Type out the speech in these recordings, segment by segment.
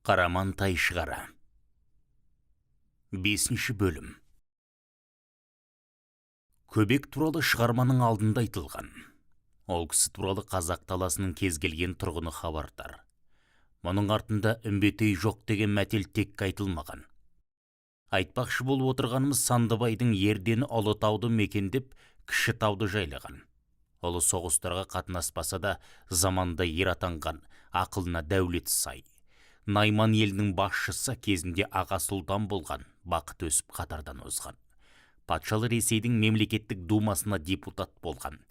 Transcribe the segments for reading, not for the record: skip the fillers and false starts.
Қараман Тайшығара. Бесінші бөлім. Көбек туралы шығарманың алдында айтылған. Ол кісі туралы қазақ даласының кез келген тұрғыны хабардар. Мұның артында Үмбетей жоқ деген мәтел текке айтылмаған. Айтпақшы болып отырғанымыз, Сандыбайдың Ердені Ұлы тауды мекендеп, Кіші тауды жайлаған. Ұлы соғыстарға қатынаспаса да, заманда ер атанған, ақылына дәулет сай. Найман елінің басшысы кезінде аға сұлтан болған, бақыт өсіп қатардан озған. Патшалы Ресейдің мемлекеттік думасына депутат болған.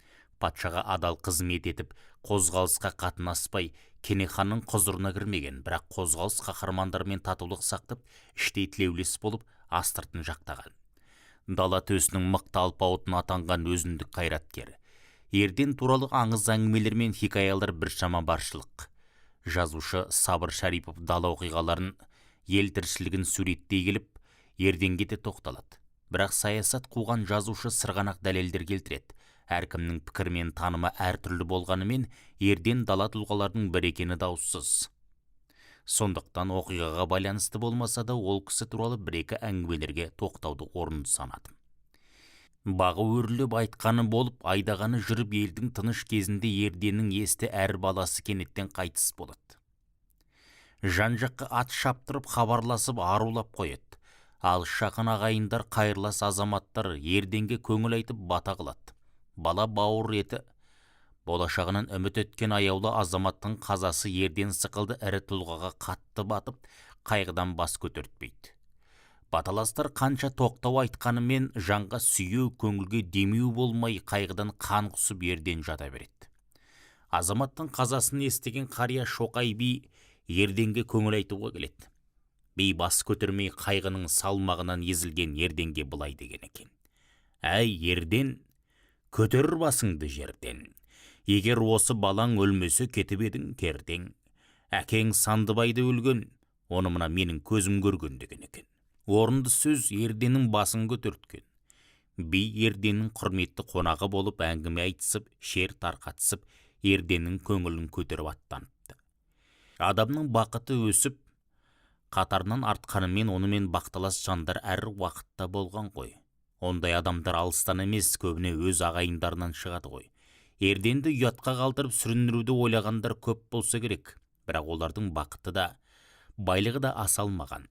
Патшаға адал қызмет етіп, қозғалысқа қатынаспай, Кене ханның құзырына кірмеген, бірақ қозғалыс қаһармандарымен татулық сақтап, іштей тілеулес болып, астыртын жақтаған. Дала төсінің мықты алпауытын атанған өзіндік қайраткер. Ерден туралы аңыз әңгімелер мен хикаялар біршама баршылық. Жазушы Сабыр Шарипов дала оқиғаларын, ел тіршілігін суреттей келіп, Ерденге де тоқталады. Бірақ саясат қуған жазушы сырғанақ дәлелдер келтіреді. Әркімнің пікірі мен танымы әртүрлі болғанымен, Ерден дала тұлғаларының бірі екені даусыз. Сондықтан оқиғаға байланысты болмаса да, ол кісі туралы бір-екі әңгімелерге тоқтауды орынды санадым. Бағы өрлеп, айтқаны болып, айдағаны жүріп, елдің тыныш кезінде Ерденнің есті әр баласы кенеттен қайтыс болады. Жан-жаққа ат шаптырып, хабарласып, арулап қояды. Алыс жақын ағайындар, қайырлас азаматтар Ерденге көңіл айтып, бата қылады. Бала бауыр еті, болашағынан үміт еткен аяулы азаматтың қазасы Ерден сықылды ірі тұлғаға қатты батып, қайғыдан бас көтертпейді. Баталастар қанша тоқтау айтқанымен, жанға сүйеу, көңілге демеу болмай, қайғыдан қан құсып, Ерден жата береді. Азаматтың қазасын естіген қария Шоқай би Ерденге көңіл айтуға келеді. Би бас көтермей, қайғының салмағынан езілген Ерденге былай деген екен: «Әй, Ерден, көтер басыңды жерден. Егер осы балаң өлмесе, кетіп едің кердең. Әкең Сандыбай да өлген, оны мына менің көзім көрген», – деген екен. Орынды сөз Ерденнің басын көтерткен. Би Ерденнің құрметті қонағы болып, әңгіме айтысып, шер тарқатысып, Ерденнің көңілін көтеріп аттаныпты. Адамның бақыты өсіп, қатарынан артқанымен, онымен бақталас жандар әр уақытта болған ғой. Ондай адамдар алыстан емес, көбіне өз ағайындарынан шығады ғой. Ерденді ұятқа қалдырып, сүріндіруді ойлағандар көп болса керек, бірақ олардың бақыты да, байлығы да аса алмаған.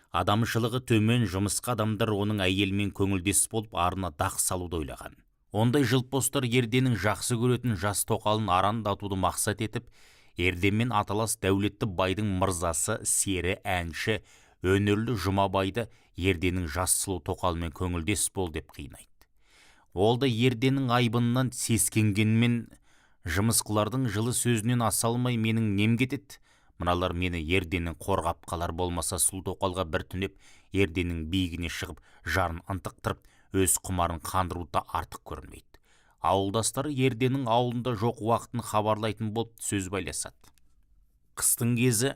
Адамшылығы төмен жұмысқа адамдар оның әйелімен көңілдес болып, арына дақ салуды ойлаған. Ондай жылпостар Ерденнің жақсы көретін жас тоқалын арандатуды мақсат етіп, Ерденмен аталас дәулетті байдың мырзасы, сері, әнші, өнерлі Жұмабайды Ерденнің жас сұлу тоқалымен көңілдес бол деп қинайды. Ол да Ерденнің айбынынан сескенгенмен, жымысқылардың жылы сөзінен аса алмай, менің нем кетеді, мыналар мені Ерденнен қорғап қалар, болмаса сұлу тоқалға бір түнеп, Ерденнің биігіне шығып, жарын ынтықтырып, өз құмарын қандыруды да артық көрмейді. Ауылдастары Ерденнің ауылында жоқ уақытын хабарлайтын болып сөз байласады. Қыстың кезі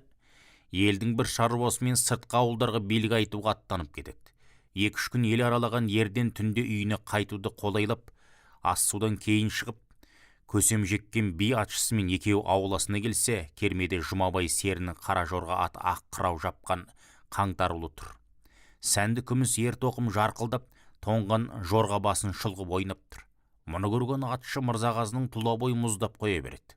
елдің бір шаруасымен сыртқы ауылдарға билік айтуға аттанып кетеді. 2-3 күн ел аралаған Ерден түнде үйіне қайтуды қолайлап, ас судан кейін шығып, көсем жеккен би атшысымен екеуі ауласына келсе, кермеде Жұмабай серінің қара жорға аты ақ қырау жапқан қаңтарулы тұр. Сәнді күміс ер тоқым жарқылдап, тоңған жорға басын шұлғып ойнап тұр. Мұны көрген атшы Мырзағазының тұла бойы мұздап қоя береді.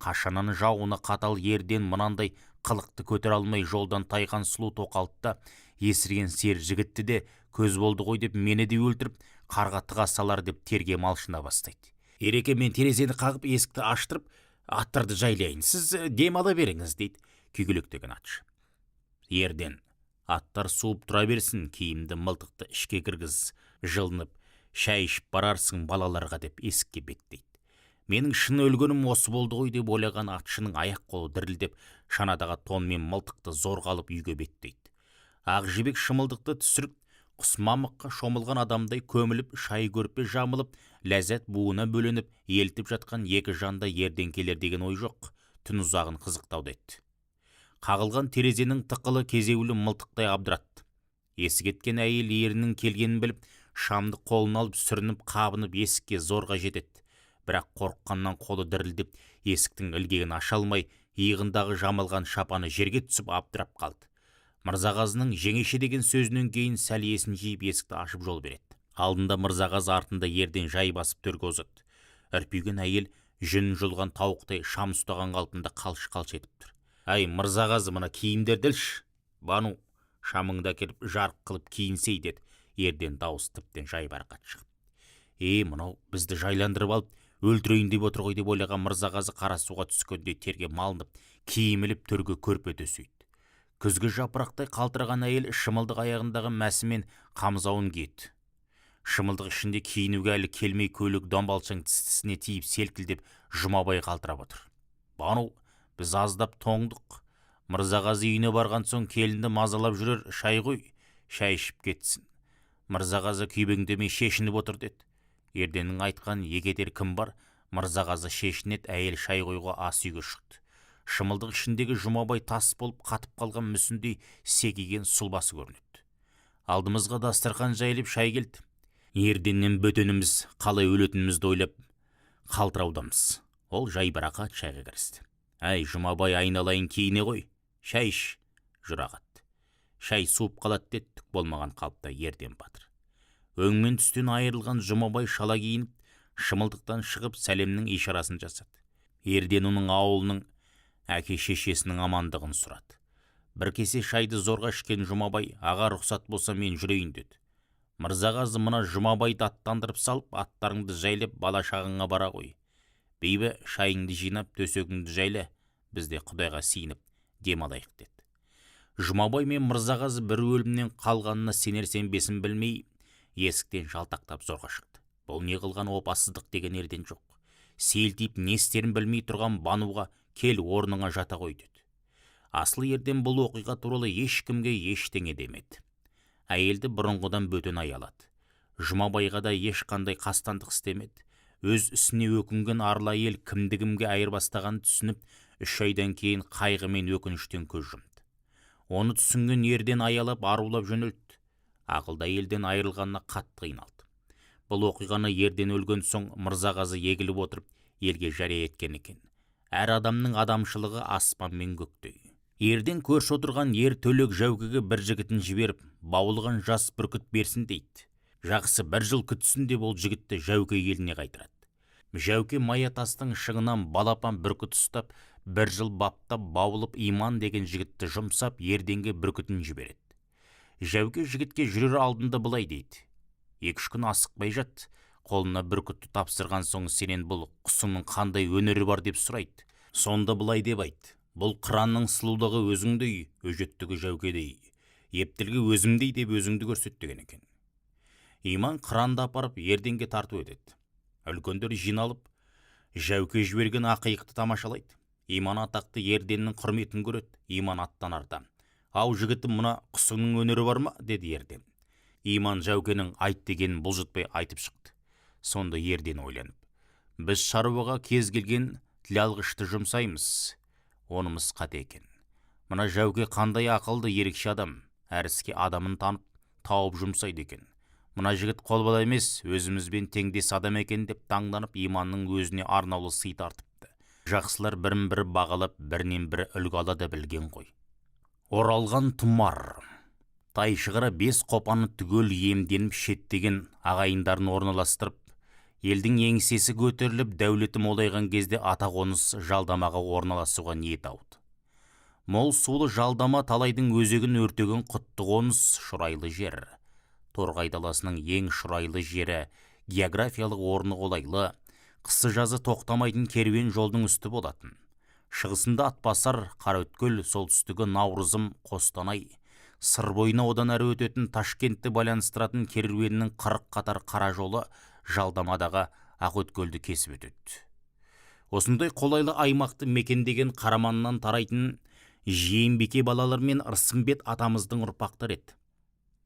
Қашаннан жауына қатал Ерден мынандай қылықты көтере алмай, жолдан тайған сұлу тоқалды да, есірген сері жігітті де көз болды ғой деп, мені де өлтіріп, қарға тыға салар деп терге малшына бастайды. «Ереке, мен терезені қағып, есікті аштырып, аттарды жайлайын, сіз дем ала беріңіз», – дейді күйгелектеген атшы. Ерден: «Аттар суып тұра берсін, киімді, мылтықты ішке кіргіз, жылынып, шай ішіп барарсың балаларға», – деп есікке беттейді. Менің шын өлгенім осы болды ғой деп ойлаған атшының аяқ қолы дірілдеп, шанадағы тон мен мылтықты зорға алып, үйге беттейді. Ақ жібек шымылдықты түсіріп, құс мамыққа шомылған адамдай көміліп, шай көрпе жамылып, ләззат буына бөленіп, елтіп жатқан екі жанда Ерден келер деген ой жоқ, түн ұзағын қызықтауда еді. Қағылған терезенің тықылы кезеулі мылтықтай абдыратты. Есі кеткен әйел ерінің келгенін біліп, шамды қолына алып, сүрініп қабынып, есікке зорға жетеді. Бірақ қорыққаннан қолы дірілдеп, есіктің ілгегін аша алмай, Иығындағы жамылған шапаны жерге түсіп абдырап қалды. Мырзағазының жеңеше деген сөзінен кейін сәл есін жиып есікті ашып жол береді. Алдында Мырзағазы, артында Ерден жай басып төрге озады. Үрпиген әйел жүнін жұлған тауықтай шам ұстаған қалпында қалш-қалш етіп тұр. Әй, Мырзағазы, мына киімдерді ілші. Бану, шамыңды әкеліп жарық қылып киінсей, деді Ерден дауыс тіптен жайбарақат шығып. Е, мынау бізді жайландырып алып, өлтірейін деп отыр ғой деп ойлаған Мырзағазы қара суға түскендей терге малынып, киім іліп төрге көрпе төсейді. Күзгі жапырақтай қалтыраған әйел шымылдық аяғындағы мәсі мен қамзауын киеді. Шымылдық ішінде киінуге әлі келмей көйлек дамбалшаң тіс-тісіне тиіп селкілдеп Жұмабай қалтырап отыр. Бану, біз аздап тоңдық. Мырзағазы үйіне барған соң келінді мазалап жүрер, шай қой, шай ішіп кетсін. Мырзағазы күйбеңдемей шешініп отыр деді. Ерденнің айтқан екі етер кім бар? Мырзағазы шешінеді, әйел шай қоюға ас үйге шықты. Шымылдық ішіндегі Жұмабай тас болып қатып қалған мүсіндей секиген сұлбасы көрінеді. Алдымызға дастархан жайылып шай келді. Ерденнен бөтеніміз қалай өлетінімізді ойлап қалтыраудамыз. Ол жайбарақат шайға кірісті. Әй, Жұмабай, айналайын, киіне ғой, шай іш, жұрағат. Шай суып қалады, деді түк болмаған қалыпта Ерден батыр. Өңмен түстен айырылған Жұмабай шала киініп, шымылдықтан шығып сәлемнің ишарасын жасады. Ерден оның ауылының, әке шешесінің амандығын сұрады. Бір кесе шайды зорға ішкен Жұмабай, аға, рұқсат болса мен жүрейін, деді. Мырзағазы, мына Жұмабайды аттандырып салып, аттарыңды жайлап бала шағаңа бара ғой. Бейбі, шайыңды жинап, төсегіңді жайла, біз де Құдайға сиынып дем алайық, деді. Жұмабай мен Мырзағазы бір өлімнен қалғанына сенер сенбесін білмей, есіктен жалтақтап зорға шықты. Бұл не қылған опасыздық деген Ерден жоқ. Селтиіп не істерін білмей тұрған Бануға кел орныңа жата ғой, деді. Асыл Ерден бұл оқиға туралы ешкімге ештеңе демеді. Әйелді бұрынғыдан бөтен аялады. Жұмабайға да ешқандай қастандық істемеді. Өз ісіне өкінген арлы әйел кімді кімге айырбастағанын түсініп, 3 айдан кейін қайғы мен өкініштен көз жұмды. Оны түсінген Ерден аялап, арулап жөнелтті. Ақылды әйелден айырылғанына қатты қиналды. Бұл оқиғаны Ерден өлген соң Мырзағазы егіліп отырып, елге жария еткен екен. Әр адамның адамшылығы аспан мен көктей. Ерден көрші отырған ер Төлек Жәукеге бір жігітін жіберіп, баулыған жас бүркіт берсін дейді. Жақсы бір жыл күтсін деп ол жігітті Жәуке еліне қайтарады. Жәуке мая тастың шыңынан балапан бүркіт ұстап, бір жыл баптап баулып Иман деген жігітті жұмсап, Ерденге бүркітін жібереді. Жәуке жігітке жүрер алдында былай дейді. 2-3 күн асықпай жат, қолына бүркітті тапсырған соң сенен бұл құсыңның қандай өнері бар деп сұрайды. Сонда былай деп айт. Бұл қыранның сұлулығы өзіңдей, өжеттігі Жәукедей, ептілігі өзімдей деп өзіңді көрсет деген екен. Иман қыранды апарып Ерденге тарту етеді. Үлкендер жиналып, Жәуке жіберген ақиықты тамашалайды. Иман атақты Ерденнің құрметін көреді. Иман аттанарда, ау жігітім, мына құсыңның өнері бар ма, деді Ерден. Иман Жәукенің айт дегенін бұлжытпай айтып шықты. Сонда Ерден ойланып, біз шаруаға кез келген тілалғышты жұмсаймыз. Онымыз қате екен. Мына Жәуке қандай ақылды ерекше адам, әр іске адамын танып, тауып жұмсайды екен. Мына жігіт қолбала емес, өзімізбен теңдес адам екен деп таңданып, Иманның өзіне арнаулы сый тартыпты. Жақсылар бірін бірі бағалап, бірінен бірі үлгі ала да білген ғой. Оралған тұмар. Тайшығара 5 қопаны түгел иемденіп шеттеген ағайындарын орналастырып, елдің еңсесі көтеріліп, дәулеті молайған кезде ата қоныс жалдамаға орналасуға ниет ауды. Мол сулы жалдама талайдың өзегін өртеген құтты қоныс, шұрайлы жер. Торғай даласының ең шұрайлы жері, географиялық орны қолайлы, қысы жазы тоқтамайтын керуен жолдың үсті болатын. Шығысында Атбасар, Қараөткел, солтүстігі Наурызым, Қостанай, Сыр бойына одан әрі өтетін Ташкентті байланыстыратын керуеннің 40 қатар қара жолы жалдамадағы Ақөткелді кесіп өтеді. Осындай қолайлы аймақты мекендеген Қараманнан тарайтын Жиенбике балалар мен Ырсымбет атамыздың ұрпақтары еді.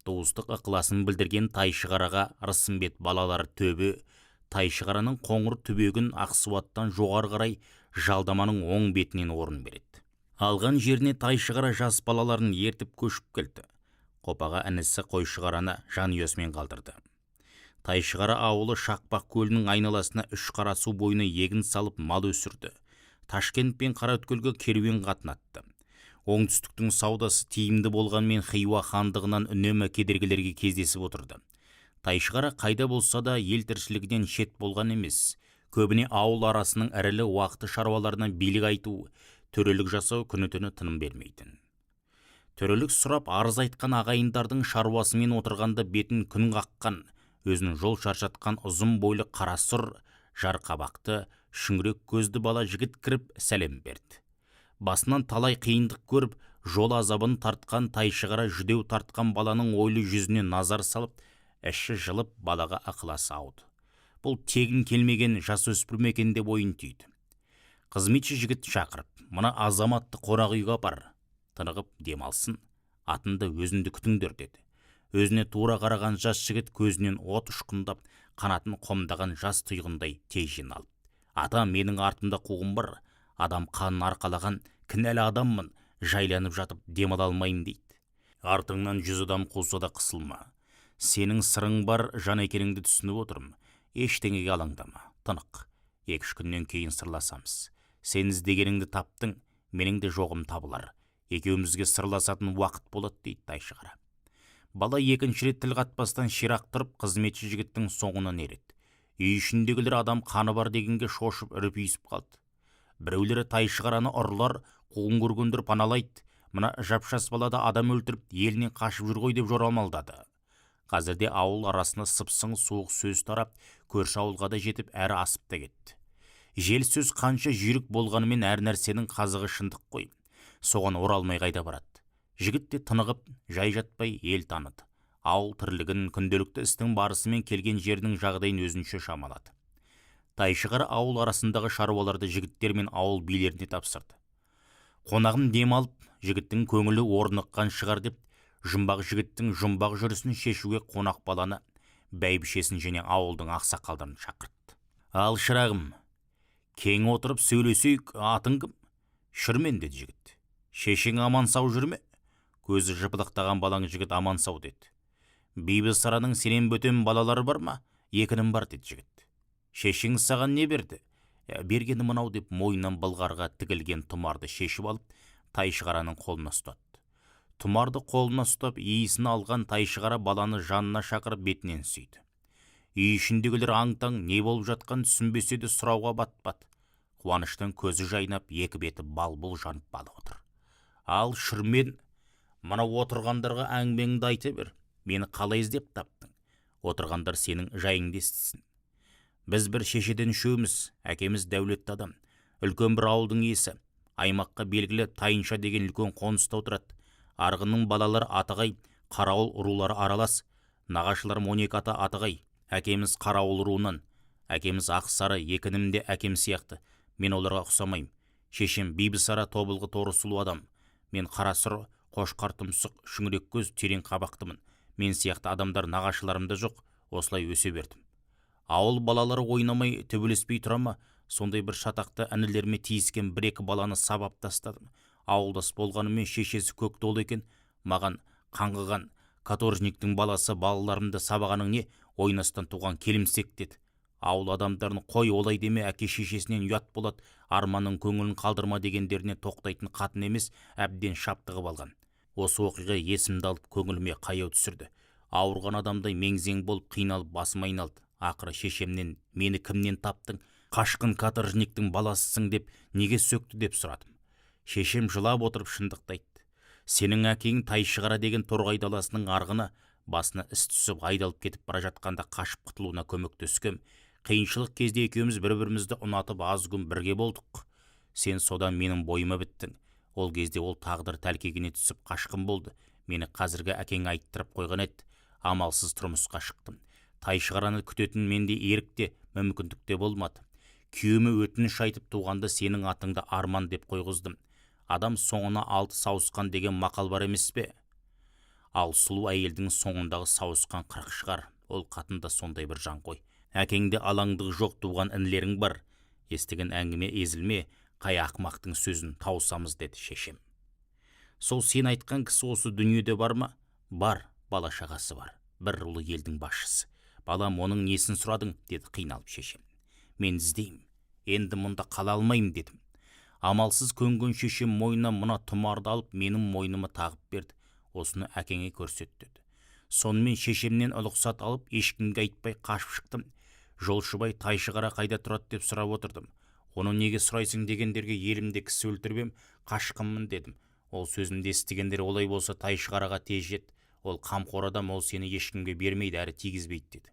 Туыстық ықыласын білдірген Тайшығараға Ырсымбет балалары төбе Тайшығараның қоңыр түбегін Ақсуаттан жоғары қарай жалдаманың оң бетінен орын береді. Алған жеріне Тайшығара жас балаларын ертіп көшіп келді. Қопаға інісі Қойшығараны жанұясымен қалдырды. Тайшығара ауылы Шақпақ көлінің айналасына 3 қара су бойына егін салып мал өсірді. Ташкент пен Қараөткелге керуен қатынатты. Оңтүстіктің саудасы тиімді болғанмен Хиуа хандығынан үнемі кедергілерге кездесіп отырды. Тайшығара қайда болса да ел тіршілігінен шет болған емес. Көбіне ауыл арасының ірілі уақты шаруаларынан билік айту, төрелік жасау күні-түні тыным бермейтін. Төрелік сұрап арыз айтқан ағайындардың шаруасымен отырғанда бетін күн қаққан, өзін жол шаршатқан ұзын бойлы қара сұр, жар қабақты, шүңірек көзді бала жігіт кіріп сәлем берді. Басынан талай қиындық көріп, жол азабын тартқан Тайшығара жүдеу тартқан баланың ойлы жүзіне назар салып, іші жылып балаға ықыласы ауды. Бұл тегін келмеген жасөспірім екен деп ойын түйді. Қызметші жігіт шақырып, мына азаматты қонақ үйге апар, тынығып демалсын, атынды өзіңді күтіңдер деді. Өзіне тура қараған жас жігіт көзінен от ұшқындап, қанатын қомдаған жас тұйғындай тез жиналып. Ата, менің артымда қуғын бар, адам қанын арқалаған кінәлі адаммын, жайланып жатып демала алмаймын дейді. Артыңнан 100 адам қуса да қысылма. Сенің сырың бар жан екеніңді түсініп отырмын. Ештеңеге алаңдама, тынық. 2-3 күннен кейін сырласамыз. Сен іздегеніңді таптың, менің де жоғым табылар. Екеумізге сырласатын уақыт болады дейді Тайшығара. Бала екінші рет тіл қатпастан ширақ тұрып, қызметші жігіттің соңынан ереді. Үй ішіндегілер адам қаны бар дегенге шошып үрпиісіп қалды. Біреулері Тайшығараны ұрылар, қуғын көргендер паналайды. Мына жап-жас балада адам өлтіріп, елінен қашып жүр ғой деп жорамалдады. Қазірде ауыл арасына сыпсың суық сөз тарап, көрші ауылға да жетіп, әрі асып та кетті. Жел сөз қанша жүйрік болғанымен әр нәрсенің қазығы шындық қой. Соған оралмай қайда барады. Жігіт те тынығып, жай жатпай ел таныды. Ауыл тірлігін, күнделікті істің барысымен келген жерінің жағдайын өзінше шамалады. Тайшығара ауыл арасындағы шаруаларды жігіттер мен ауыл билеріне тапсырды. Қонағым дем алып, жігіттің көңілі орныққан шығар деп, жұмбақ жігіттің жұмбақ жүрісін шешуге қонақ баланы, бәйбішесін және ауылдың ақсақалдарын шақыртты. Ал шырағым, кең отырып сөйлесейік, атың кім? Шүрмен, деді жігіт. Шешең аман сау жүр ме? Көзі жыпылықтаған балаң жігіт аман сау деді. Бибісараның сенен бөтен балалары бар ма? Екінің бар, деді жігіт. Шешең саған не берді? Бергені мынау деп мойнынан былғарға тігілген тұмарды шешіп алып, Тайшығараның қолына ұстатты. Тұмарды қолына ұстап, иісін алған Тайшығара баланы жанына шақырып бетінен сүйді. Үй ішіндегілер аң-таң не болып жатқанын түсінбесе де сұрауға батпады. Қуаныштан көзі жайнап, екі беті бал-бұл жанып бала отыр. Ал Шүрмен, мына отырғандарға әңгімеңді айта бер. Мені қалай іздеп таптың? Отырғандар сенің жайыңды естісін. Біз бір шешеден үшеуміз, әкеміз дәулетті адам, үлкен бір ауылдың иесі, аймаққа белгілі Тайынша деген үлкен қоныста отырады. Арғынның балалары Атығай, Қарауыл рулары аралас, нағашыларым 12 ата Атығай, әкеміз Қарауыл руынан, әкеміз Ақсары, екі інім де әкем сияқты, мен оларға ұқсамаймын. Шешем Бибісара тобылғы торы сұлу адам, мен қара сұр, қошқар тұмсық, шүңірек көз, терең қабақтымын. Мен сияқты адамдар нағашыларымда жоқ, осылай өсе бердім. Ауыл балалары ойнамай, төбелеспей тұра ма, сондай бір шатақты інілеріме тиіскен бір-екі баланы сабап тастадым. Ауылдас болғанымен шешесі көк долы екен, маған қаңғыған каторжниктің баласы балаларымды сабағаның не, ойнастан туған келімсек деді. Ауыл адамдарын қой олай деме, әке шешесінен ұят болады, арманның көңілін қалдырма дегендеріне тоқтайтын қатын емес, әбден шаптығып алған. Осы оқиға есімді алып көңіліме қаяу түсірді. Ауырған адамдай мең-зең болып қиналып басым айналды. Ақыры шешемнен мені кімнен таптың, қашқын каторжниктің баласысың деп неге сөкті деп сұрадым. Шешем жылап отырып шындықты айтты. Сенің әкең Тайшығара деген Торғай даласының арғыны, басына іс түсіп айдалып кетіп бара жатқанда қашып құтылуына көмектескем. Қиыншылық кезде екеуміз бір-бірімізді ұнатып аз күн бірге болдық. Сен содан менің бойыма біттің. Ол кезде ол тағдыр тәлкегіне түсіп қашқын болды. Мені қазіргі әкең айттырып қойған еді. Амалсыз тұрмысқа шықтым. Тайшығараны күтетін менде ерік те, мүмкіндік те болмады. Күйеуіме өтініш айтып туғанда сенің атыңды Арман деп қойғыздым. Адам соңына 6 сауысқан деген мақал бар емес пе? Ал сұлу әйелдің соңындағы сауысқан 40 шығар. Ол қатын да сондай бір жан қой. Әкеңде алаңдығы жоқ туған інілерің бар. Естіген әңгіме езілме, қай ақмақтың сөзін тауысамыз деді шешем. Сол сен айтқан кісі осы дүниеде бар ма? Бар, бала шағасы бар. Бір рулы елдің басшысы. Балам, оның несін сұрадың, деді қиналып шешем. Мен іздеймін. Енді мұнда қала алмаймын дедім. Амалсыз көнген шешем мойнына мына тұмарды алып, менің мойныма тағып берді. Осыны әкеңе көрсет деді. Сонымен шешемнен рұқсат алып, ешкімге айтпай қашып шықтым. Жолшыбай Тайшығара қайда тұрады деп сұрап отырдым. Оны неге сұрайсың дегендерге елімде кісі өлтіріп ем, қашқынмын дедім. Ол сөзімді естігендер олай болса Тайшығараға тез жет. Ол қамқор адам, ол сені ешкімге бермейді әрі тигізбейді деді.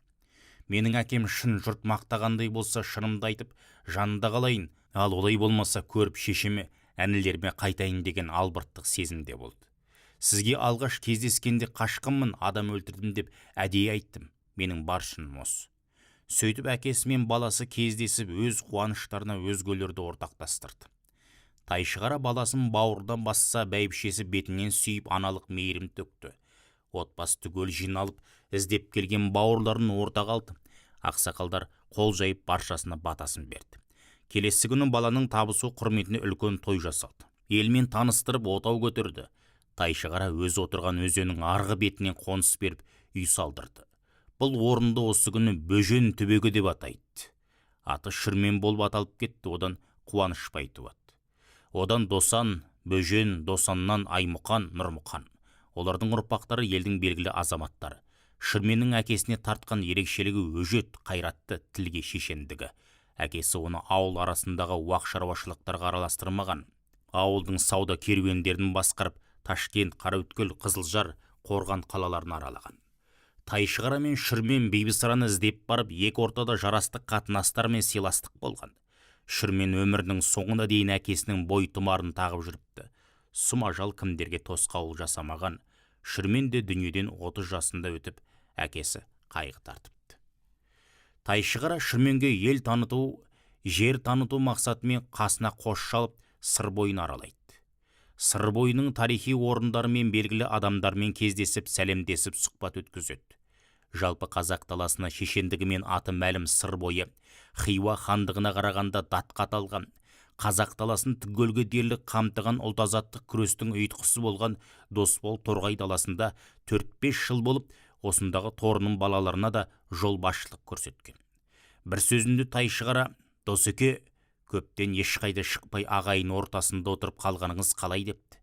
Менің әкем шын жұрт мақтағандай болса шынымды айтып, жанында қалайын, ал олай болмаса көріп шешеме, інілеріме қайтайын деген албырттық сезімде болды. Сізге алғаш кездескенде қашқынмын, адам өлтірдім деп әдейі айттым. Менің бар шыным осы. Сөйтіп әкесі мен баласы кездесіп, өз қуаныштарына өзгелерді ортақтастырды. Тайшығара баласын бауырдан басса, бәйбішесі бетінен сүйіп аналық мейірім төкті. Отбасы түгел жиналып, іздеп келген бауырларын ортаға алды. Ақсақалдар қол жайып баршасына батасын берді. Келесі күні баланың табысу құрметіне үлкен той жасалды. Елмен таныстырып отау көтерді. Тайшығара өзі отырған өзеннің арғы бетінен қоныс беріп үй салдырды. Бұл орынды осы күні Бөжен түбегі деп атайды. Аты Шүрмен болып аталып кетті, одан Қуанышбай туады. Одан Досан, Бөжен, Досаннан Аймұқан, Нұрмұқан. Олардың ұрпақтары елдің белгілі азаматтары. Шүрменнің әкесіне тартқан ерекшелігі өжет, қайратты, тілге шешендігі. Әкесі оны ауыл арасындағы уақ шаруашылықтарға араластырмаған. Ауылдың сауда керуендерін басқарып, Ташкент, Қараөткел, Қызылжар, Қорған қалаларын аралаған. Тайшығара мен Шүрмен Бибісараны іздеп барып, екі ортада жарастық қатынастар мен сыйластық болған. Шүрмен өмірінің соңына дейін әкесінің бой тұмарын тағып жүріпті. Сұм ажал кімдерге тосқауыл жасамаған. Шүрмен де дүниеден 30 жасында өтіп, әкесі қайғы тартыпты. Тайшығара Шүрменге ел таныту, жер таныту мақсатымен қасына қосшы алып, Сыр бойын аралайды. Сыр бойының тарихи орындарымен белгілі адамдармен кездесіп, сәлемдесіп сұхбат өткізеді. Жалпы қазақ даласына шешендігімен аты мәлім Сыр бойы Хиуа хандығына қарағанда датқа аталған, қазақ даласын түгелге дерлік қамтыған ұлт азаттық күрестің ұйытқысы болған Досбол Торғай даласында 4-5 жыл болып, осындағы торының балаларына да жол басшылық көрсеткен. Бір сөзінде Тайшығара: «Досеке, көптен ешқайда шықпай ағайын ортасында отырып қалғаныңыз қалай?» депті.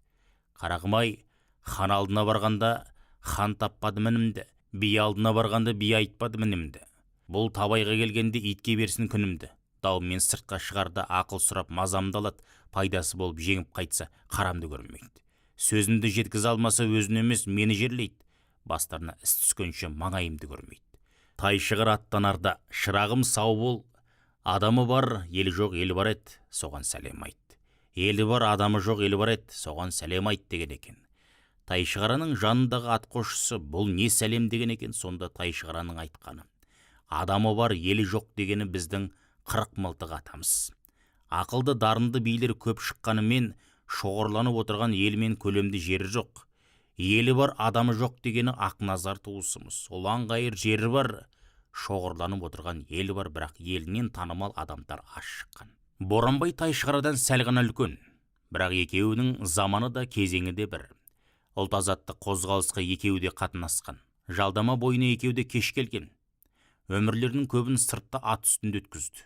«Қарағым-ай, хан алдына барғанда хан таппады мінімді, би алдына барғанда би айтпады мінімді. Бұл табайға келгенде итке берсін күнімді. Даумен сыртқа шығарда ақыл сұрап мазамды алады, пайдасы болып жеңіп қайтса қарамды көрмейді. Сөзімді жеткізе алмаса өзін емес мені жерлейді. Бастарына іс түскенше маңайымды көрмейді». Тайшығара аттанарда: «Шырағым, сау бол, адамы бар, елі жоқ ел бар еді, соған сәлем айт. Елі бар, адамы жоқ ел бар еді, соған сәлем айт» деген екен. Тайшығараның жанындағы атқосшысы бұл не сәлем деген екен. Сонда Тайшығараның айтқаны: «Адамы бар, елі жоқ дегені біздің 40 мылтық атамыз. Ақылды дарынды билер көп шыққанымен шоғырланып отырған ел мен көлемді жері жоқ. Елі бар, адамы жоқ дегені Ақназар туысымыз. Ұлан-ғайыр жері бар, шоғырланып отырған ел бар, бірақ елінен танымал адамдар аз шыққан». Боранбай Тайшығарадан сәл ғана үлкен, бірақ екеуінің заманы да кезеңі де бір. Ұлт азаттық қозғалысқа екеуі де қатынасқан. Жалдама бойына екеуі де кеш келген. Өмірлерінің көбін сыртта ат үстінде өткізді.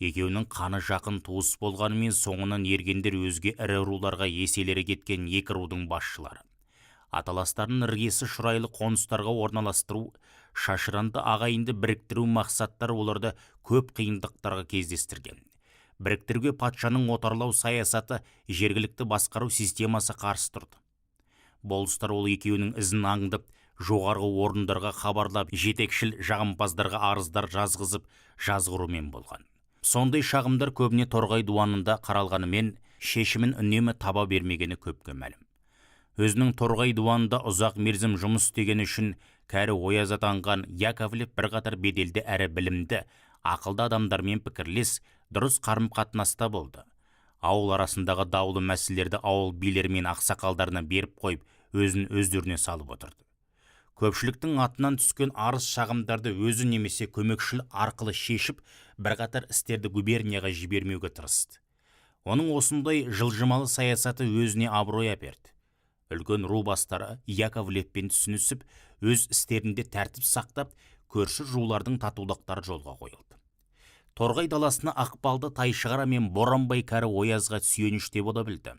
Екеуінің қаны жақын туыс болғанымен соңынан ергендер өзге ірі руларға еселері кеткен екі рудың басшылары. Аталастарын іргесі шұрайлы қоныстарға орналастыру, шашыранды ағайынды біріктіру мақсаттары оларды көп қиындықтарға кездестірген. Біріктіруге патшаның отарлау саясаты, жергілікті басқару системасы қарсы тұрды. Болыстар ол екеуінің ізін аңдып, жоғарғы орындарға хабарлап, жетекшіл жағымпаздарға арыздар жазғызып, жазғырумен болған. Сондай шағымдар көбіне Торғай дуанында қаралғанымен, шешімін үнемі таба бермегені көпке мәлім. Өзінің Торғай дуанында ұзақ мерзім жұмыс істегені үшін кәрі ояз атанған Яковлев бірқатар беделді әрі білімді, ақылды адамдармен пікірлес, дұрыс қарым-қатынаста болды. Ауыл арасындағы даулы мәселелерді ауыл билері мен ақсақалдарына беріп қойып, өзін өздеріне салып отырды. Көпшіліктің атынан түскен арыз шағымдарды өзі немесе көмекшіл арқылы шешіп, бірқатар істерді губернияға жібермеуге тырысты. Оның осындай жылжымалы саясаты өзіне абырой әперді. Үлкен ру бастары Яковлевпен түсінісіп, өз істерінде тәртіп сақтап, көрші рулардың татулықтары жолға қойылды. Торғай даласына ықпалды Тайшығара мен Боранбай кәрі оязға сүйеніш те бола білді.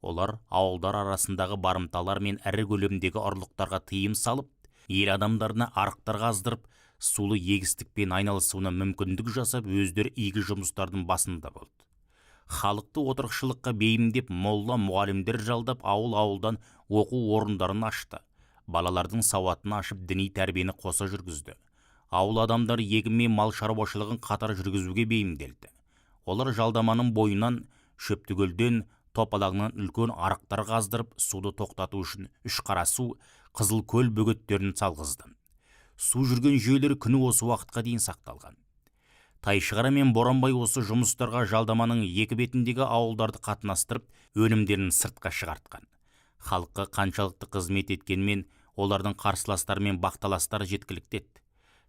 Олар ауылдар арасындағы барымталар мен ірі көлемдегі ұрлықтарға тыйым салып, ел адамдарына арықтар қаздырып, сулы егістікпен айналысуына мүмкіндік жасап, өздері игі жұмыстардың басында болды. Халықты отырықшылыққа бейімдеп, молла мұғалімдер жалдап, ауыл-ауылдан оқу орындарын ашты. Балалардың сауатын ашып, діни тәрбиені қоса жүргізді. Ауыл адамдары егін мен мал шаруашылығын қатар жүргізуге бейімделді. Олар жалдаманың бойынан, Шөптікөлден, Топалаңнан үлкен арықтар қаздырып, суды тоқтату үшін Үш Қарасу, Қызылкөл бөгеттерін салғызды. Су жүрген жүйелер күні осы уақытқа дейін сақталған. Тайшығара мен Боранбай осы жұмыстарға жалдаманың екі бетіндегі ауылдарды қатынастырып, өнімдерін сыртқа шығартқан. Халыққа қаншалықты қызмет еткенмен, олардың қарсыластары мен бақталастары жеткілікті еді.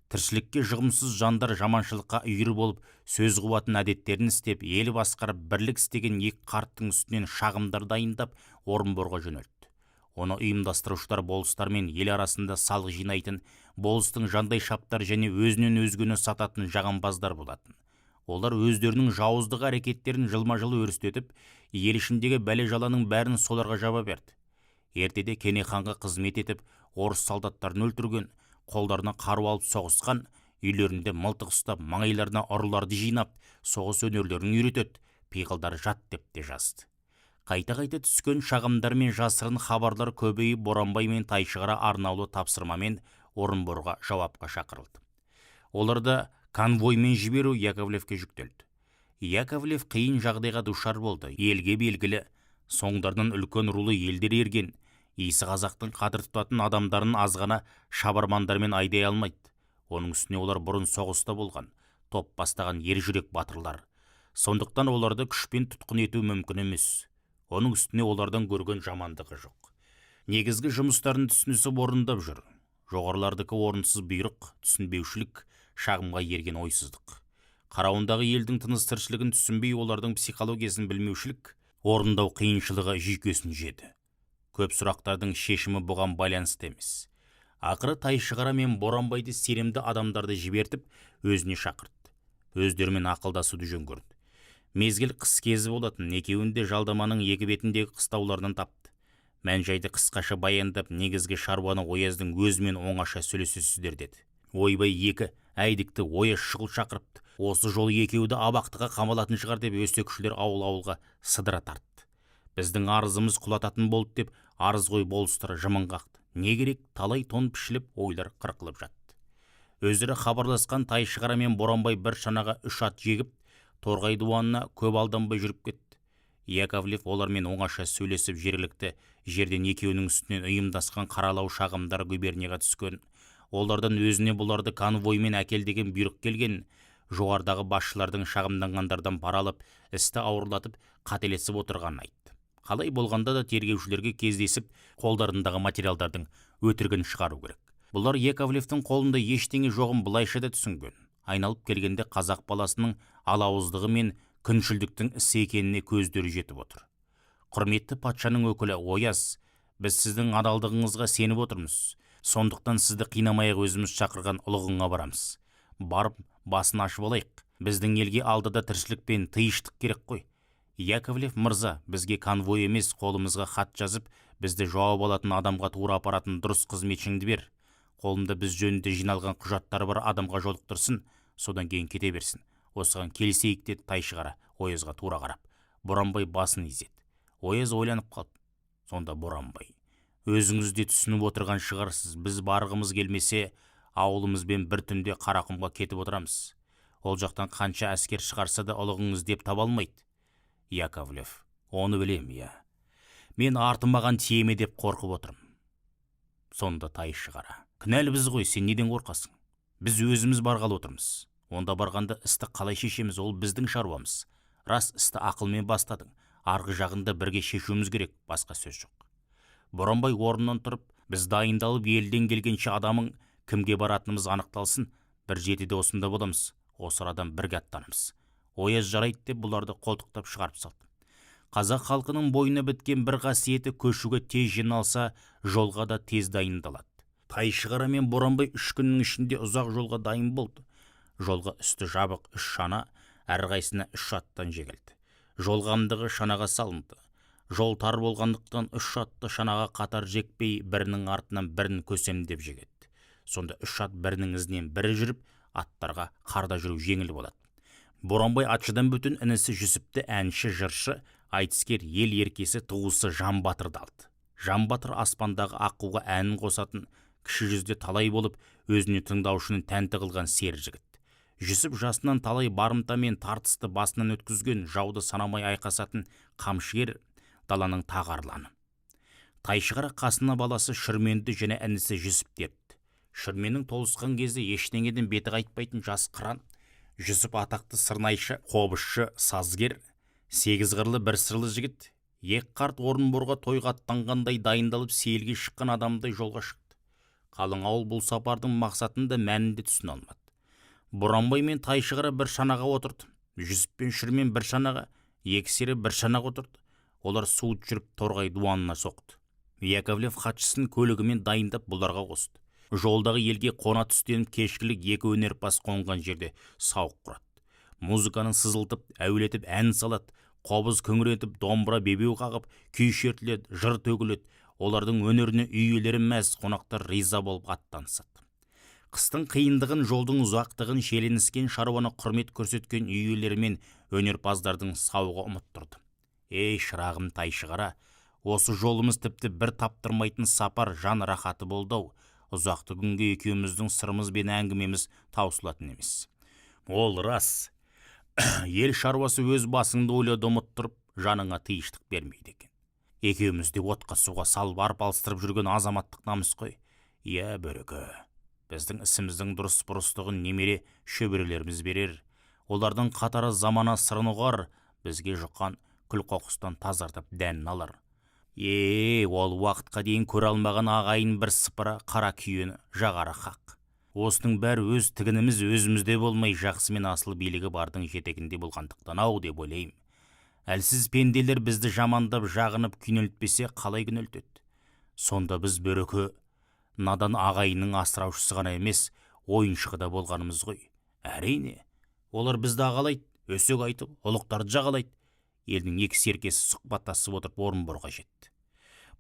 Тіршілікке жұғымсыз жандар жаманшылыққа үйір болып, сөз қуатын әдеттерін істеп, ел басқарып, бірлік істеген екі қарттың үстінен шағымдар дайындап, Орынборға жөнелтті. Оны ұйымдастырушылар болыстар мен ел арасында салық жинайтын, болыстың жандай шаптар және өзінен өзгені сататын жағымпаздар болатын. Олар өздерінің жауыздық әрекеттерін жылма-жыл өрістетіп, ел ішіндегі бәле-жаланың бәрін соларға жаба берді. Ертеде Кене ханға қызмет етіп, орыс солдаттарын өлтірген, қолдарына қару алып соғысқан, үйлерінде мылтық ұстап, маңайларына ұрыларды жинап, соғыс өнерлерін үйретеді, пиғылдар жат деп те жазды. Қайта-қайта түскен шағымдар мен жасырын хабарлар көбейіп, Боранбай мен Тайшығара арнаулы тапсырмамен Орынборға жауапқа шақырылды. Оларды конвоймен жіберу Яковлевке жүктелді. Яковлев қиын жағдайға душар болды. Елге белгілі, соңдарынан үлкен рулы елдер ерген, исі қазақтың қадір тұтатын адамдарын азғана шабармандармен айдай алмайды. Оның үстіне олар бұрын соғыста болған, топ бастаған ержүрек батырлар. Сондықтан оларды күшпен тұтқын ету мүмкін емес. Оның үстіне олардан көрген жамандығы жоқ. Негізгі жұмыстарын түсінісіп орындап жүр. Жоғарылардікі орынсыз бұйрық, түсінбеушілік, шағымға ерген ойсыздық. Қарауындағы елдің тыныс тіршілігін түсінбей, олардың психологиясын білмеушілік, орындау қиыншылығы жүйкесін жеді. Көп сұрақтардың шешімі бұған байланысты емес. Ақыры Тайшығара мен Боранбайды сенімді адамдарды жібертіп, өзіне шақыртты. Өздерімен ақылдасуды жөн көрді. Мезгіл қыс кезі болатын, екеуін де жалдаманың екі бетіндегі қыстауларынан тапты. Мән-жайды қысқаша баяндап, негізгі шаруаны ояздың өзімен оңаша сөйлесесіздер деді. Ойбай екі әйдікті ояз шұғыл шақырыпты. Осы жолы екеуі де абақтыға қамалатын шығар деп өсекшілер ауыл-ауылға сыдыра тартты. Біздің арызымыз құлататын болды деп арызғой болыстар жымың қақты. Не керек, талай тон пішіліп, ойлар қырқылып жатты. Өздері хабарласқан Тайшығара мен Боранбай бір шанаға 3 ат жегіп, Торғай дуанына көп алданбай жүріп кетті. Яковлев олармен оңаша сөйлесіп, жергілікті жерден екеуінің үстінен ұйымдасқан қаралау шағымдар губернияға түскен. Олардан өзіне бұларды конвоймен әкел деген бұйрық келген. Жоғарыдағы басшылардың шағымданғандардан пара алып, істі ауырлатып, қателесіп отырғанын айтты. Қалай болғанда да тергеушілерге кездесіп, қолдарындағы материалдардың өтірігін шығару керек. Бұлар Яковлевтің қолында ештеңе жоғын былайша да түсінген. Айналып келгенде қазақ баласының алауыздығы мен күншілдіктің ісі екеніне көздері жетіп отыр. Құрметті патшаның өкілі Ояз, біз сіздің адалдығыңызға сеніп отырмыз. Сондықтан сізді қинамай-ақ өзіміз шақырған ұлығыңа барамыз. Барып басын ашып алайық. Біздің елге алдыда тіршілік пен тиыштық керек қой. Яковлев мырза, бізге конвой емес, қолымызға хат жазып, бізді жауап алатын адамға тура апаратын дұрыс қызметшіңді бер. Қолымда біз жөнінде жиналған құжаттары бар адамға жолықтырсын, содан кейін кете берсін. Осыған келісейік деді Тайшығара Оязға тура қарап. Боранбай басын изеді. Ояз ойланып қалды. Сонда Боранбай: өзіңіз де түсініп отырған шығарсыз, біз барғымыз келмесе, ауылымызбен бір түнде Қарақұмға кетіп отырамыз. Ол жақтан қанша әскер шығарса да ұлығыңыз деп таба алмайды. Яковлев: оны білем, иә. Мен артымаған тиеме деп қорқып отырмын. Сонда Тайшығара: кінәлі біз ғой, сен неден қорқасың? Біз өзіміз барғалы отырмыз. Онда барғанда істі қалай шешеміз, ол біздің шаруамыз. Рас, істі ақылмен бастадың. Арғы жағында бірге шешуіміз керек, басқа сөз жоқ. Боранбай орнынан тұрып, біз дайындалып елден келгенше адамың кімге баратынымыз анықталсын, бір жетіде осында боламыз, осы арадан бірге аттанамыз. Ояз жарайды деп бұларды қолтықтап шығарып салды. Қазақ халқының бойына біткен бір қасиеті көшуге тез жиналса, жолға да тез дайындалады. Тайшығара мен Боранбай 3 күннің ішінде ұзақ жолға дайын болды. Жолға үсті жабық 3 шана, әрқайсысына 3 аттан жегілді. Жол қамдығы шанаға салынды. Жол тар болғандықтан 3 атты шанаға қатар жекпей, бірінің артынан бірін көсемдеп жегеді. Сонда 3 ат бірінің ізінен бірі жүріп, аттарға қарда жүру жеңіл болады. Боранбай атшыдан бөтен інісі Жүсіпті әнші, жыршы, айтыскер, ел еркесі, туысы Жан батырды алды. Жан батыр аспандағы аққуға әнін қосатын, кіші жүзде талай болып, өзіне тыңдаушыны тәнті қылған сері жігіт. Жүсіп жасынан талай барымта мен тартысты басынан өткізген, жауды санамай айқасатын қамшыгер, даланың тағы арланы. Тайшығара қасына баласы Шүрменді және інісі Жүсіп ертті. Шүрменнің толысқан кезде ештеңеден беті қайтпайтын жас қыран. Жүсіп атақты сырнайшы, қобызшы, сазгер, 8 қырлы бір сырлы жігіт. Екі қарт Орынборға тойға аттанғандай дайындалып сейілге шыққан адамдай жолға шықты. Қалың ауыл бұл сапардың мақсатын да мәнін де түсіне алмады. Боранбай мен Тайшығара бір шанаға отырды. Жүсіп пен Шүрмен бір шанаға, екі сері бір шанаға отырды. Олар суыт жүріп Торғай дуанына соқты. Яковлев хатшысын көлігімен дайындап бұларға қосты. Жолдағы елге қона түстеніп кешкілік екі өнерпаз қонған жерде сауық құрады. Музыканы сызылтып, әуелетіп ән салады, қобыз күңіретіп, домбыра бебеу қағып, күй шертіледі, жыр төгіледі. Олардың өнеріне үй иелері мәз, қонақтар риза болып аттанысады. Қыстың қиындығын, жолдың ұзақтығын шиеленіскен шаруаны құрмет көрсеткен үй иелері мен өнерпаздардың сауығы ұмыттырды. Ей, шырағым Тайшығара, осы жолымыз тіпті бір таптырмайтын сапар, жан рахаты болды-ау. Ұзақты күнге екеуміздің сырымыз бен әңгімеміз таусылатын емес. Ол рас. Ел шаруасы өз басыңды ойлауды ұмыттырып, жаныңа тиыштық бермейді екен. Екеуміз де отқа суға салып арпалыстырып жүрген азаматтық намыс қой. Иә, бөрікі, біздің ісіміздің дұрыс бұрыстығын немере шөберелеріміз берер. Олардың қатары замана сырын ұғар, бізге жұққан күл қоқыстан тазартып дәнін алар. Ол уақытқа дейін көре алмаған ағайын бір сыпыра қара күйені жағары хақ. Осының бәрі өз тігініміз өзімізде болмай, жақсы мен асыл билігі бардың жетегінде болғандықтан ау деп ойлаймын. Әлсіз пенделер бізді жамандап жағынып күнелтпесе қалай күнелтеді? Сонда біз бөрікі надан ағайынның асыраушысы ғана емес, ойыншығы да болғанымыз ғой. Әрине, олар бізді ағалайды, өсек айтып, ұлықтарды жағалайды. Елдің екі серкесі сұхбаттасып отырып Орынборға жетті.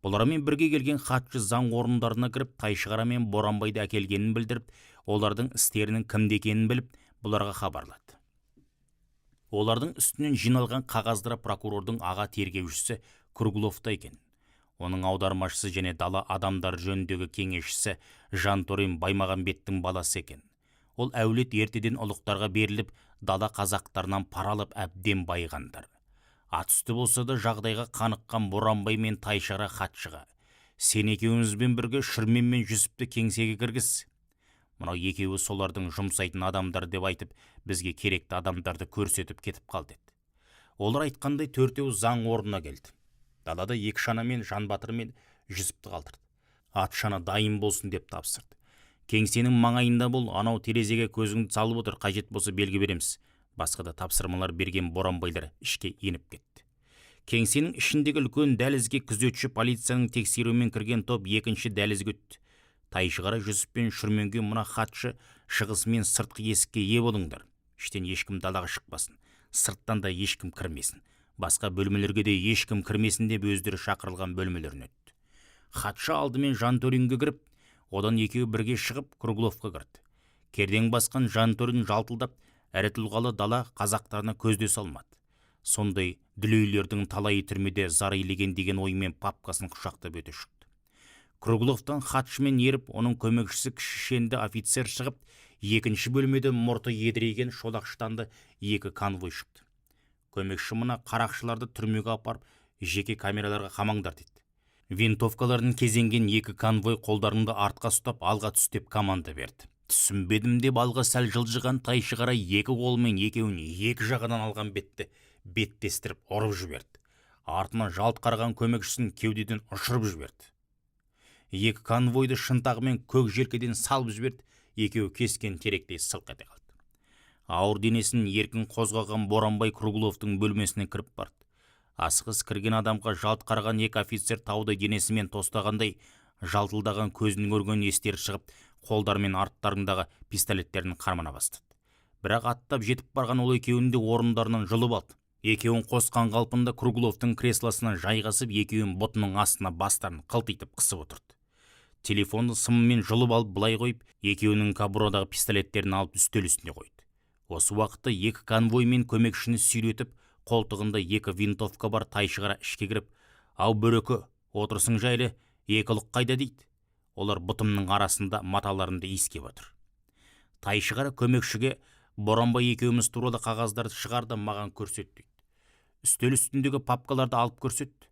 Бұлармен бірге келген хатшы заң орындарына кіріп, Тайшығара мен Боранбайды әкелгенін білдіріп, олардың істерінің кімде екенін біліп, бұларға хабарлады. Олардың үстінен жиналған қағаздары прокурордың аға тергеушісі Кругловта екен. Оның аудармашысы және дала адамдары жөніндегі кеңесшісі Жанторин Баймағамбеттің баласы екен. Ол әулет ертеден ұлықтарға беріліп, дала қазақтарынан пара алып әбден байығандар. Ат үсті болса да жағдайға қаныққан Боранбай мен Тайшығара хатшыға: «Сен екеуімізбен бірге Шүрмен мен Жүсіпті кеңсеге кіргіз. Мынау екеуі солардың жұмсайтын адамдар деп айтып, бізге керекті адамдарды көрсетіп кетіп қалды» деді. Олар айтқандай төртеуі заң орнына келді. Далада екі шана мен Жанбатыр мен Жүсіпті қалдырды. Ат шана дайын болсын деп тапсырды. Кеңсенің маңайында бол, анау терезеге көзіңді салып отыр, қажет болса белгі береміз. Басқа да тапсырмалар берген Боранбайлар ішке еніп кетті. Кеңсенің ішіндегі үлкен дәлізге күзетші полицияның тексеруімен кірген топ екінші дәлізге өтті. Тайшығара Жүсіп пен Шүрменге мына хатшы шығысымен сыртқы есікке ие болыңдар. Іштен ешкім далаға шықпасын, сырттан да ешкім кірмесін, басқа бөлмелерге де ешкім кірмесін деп өздері шақырылған бөлмелеріне өтті. Хатшы алдымен Жанторинге кіріп, одан екеуі бірге шығып Кругловқа кірді. Кердең басқан Жанторин жалтылдап, әрі тұлғалы дала қазақтарына көзде салмады. Сондай дүлейлердің талайы түрмеде зар илеген деген оймен папкасын құшақтап өте шықты. Кругловтан хатшымен еріп, оның көмекшісі кіші шенді офицер шығып, екінші бөлмеде мұрты едірейген шолақ штанды екі конвой шықты. Көмекші мына қарақшыларды түрмеге апарып, жеке камераларға қамаңдар деді. Винтовкаларын кезенген екі конвой қолдарыңды артқа ұстап, алға түс деп команда берді. Түсінбедім деп алға сәл жылжыған Тайшығара екі қолымен екеуін екі жағадан алған бетті беттестіріп ұрып жіберді. Артына жалт қараған көмекшісін кеудеден ұшырып жіберді. Екі конвойды шынтағымен көк желкеден салып жіберді, екеуі кескен теректей сылқ ете қалды. Ауыр денесін еркін қозғаған Боранбай Кругловтың бөлмесіне кіріп барды. Асығыс кірген адамға жалт қараған екі офицер таудай денесімен тостағандай жалтылдаған көзін көрген естері шығып, қолдарымен арттарындағы пистолеттерін қармана бастады. Бірақ аттап жетіп барған ол екеуін де орындарынан жұлып алды. Екеуін қосқан қалпында Кругловтың креслосына жайғасып, екеуін бұтының астына бастарын қылтитып қысып отырды. Телефонды сымымен жұлып алып былай қойып, екеуінің кобурадағы пистолеттерін алып үстел үстіне қойды. Осы уақытта екі конвой мен көмекшіні сүйретіп, қолтығында екі винтовка бар Тайшығара ішке кіріп, «Ау, бөрөкі, отырысың жайлы, екі ұлық қайда?» дейді. Олар бұтымның арасында маталарымды иіскеп отыр. Тайшығара көмекшіге «Боранбай екеуміз туралы қағаздарды шығар да маған көрсет» дейді. Үстел үстіндегі папкаларды алып көрсетті.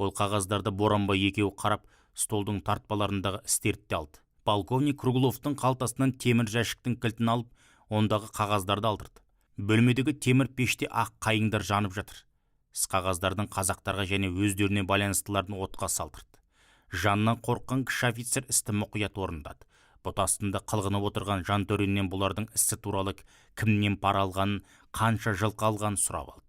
Ол қағаздарды Боранбай екеуі қарап, столдың тартпаларындағы істерді алды. Полковник Кругловтың қалтасынан темір жәшіктің кілтін алып, ондағы қағаздарды алдырды. Бөлмедегі темір пеште ақ қайыңдар жанып жатыр. Іс қағаздардың қазақтарға және өздеріне байланыстыларын отқа салдырды. Жанынан қорыққан кіші офицер істі мұқият орындады. Бұт астында қылғынып отырған Жантөриннен бұлардың ісі туралы, кімнен пара алғанын, қанша жылқы алғанын сұрап алды.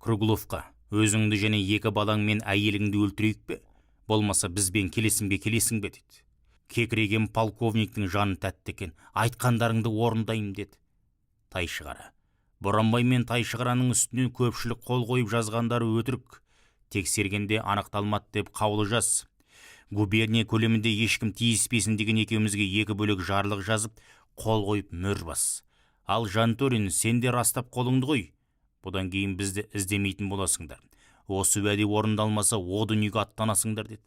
Кругловқа «Өзіңді және екі балаң мен әйеліңді өлтірейік пе, болмаса бізбен келісімге келесің бе?» дейді. Кекіреген полковниктің жаны тәтті екен. «Айтқандарыңды орындаймын», – деді Тайшығара. «Боранбай мен Тайшығараның үстінен көпшілік қол қойып жазғандары өтірік, тексергенде анықталмады деп қаулы жаз. Губерния көлемінде ешкім тиіспесін деген екеумізге екі бөлек жарлық жазып, қол қойып, мөр бас. Ал Жантөрин, сен де растап қолыңды қой. Бұдан кейін бізді іздемейтін боласыңдар. Осы уәде орындалмаса, о дүниеге аттанасыңдар», – деді.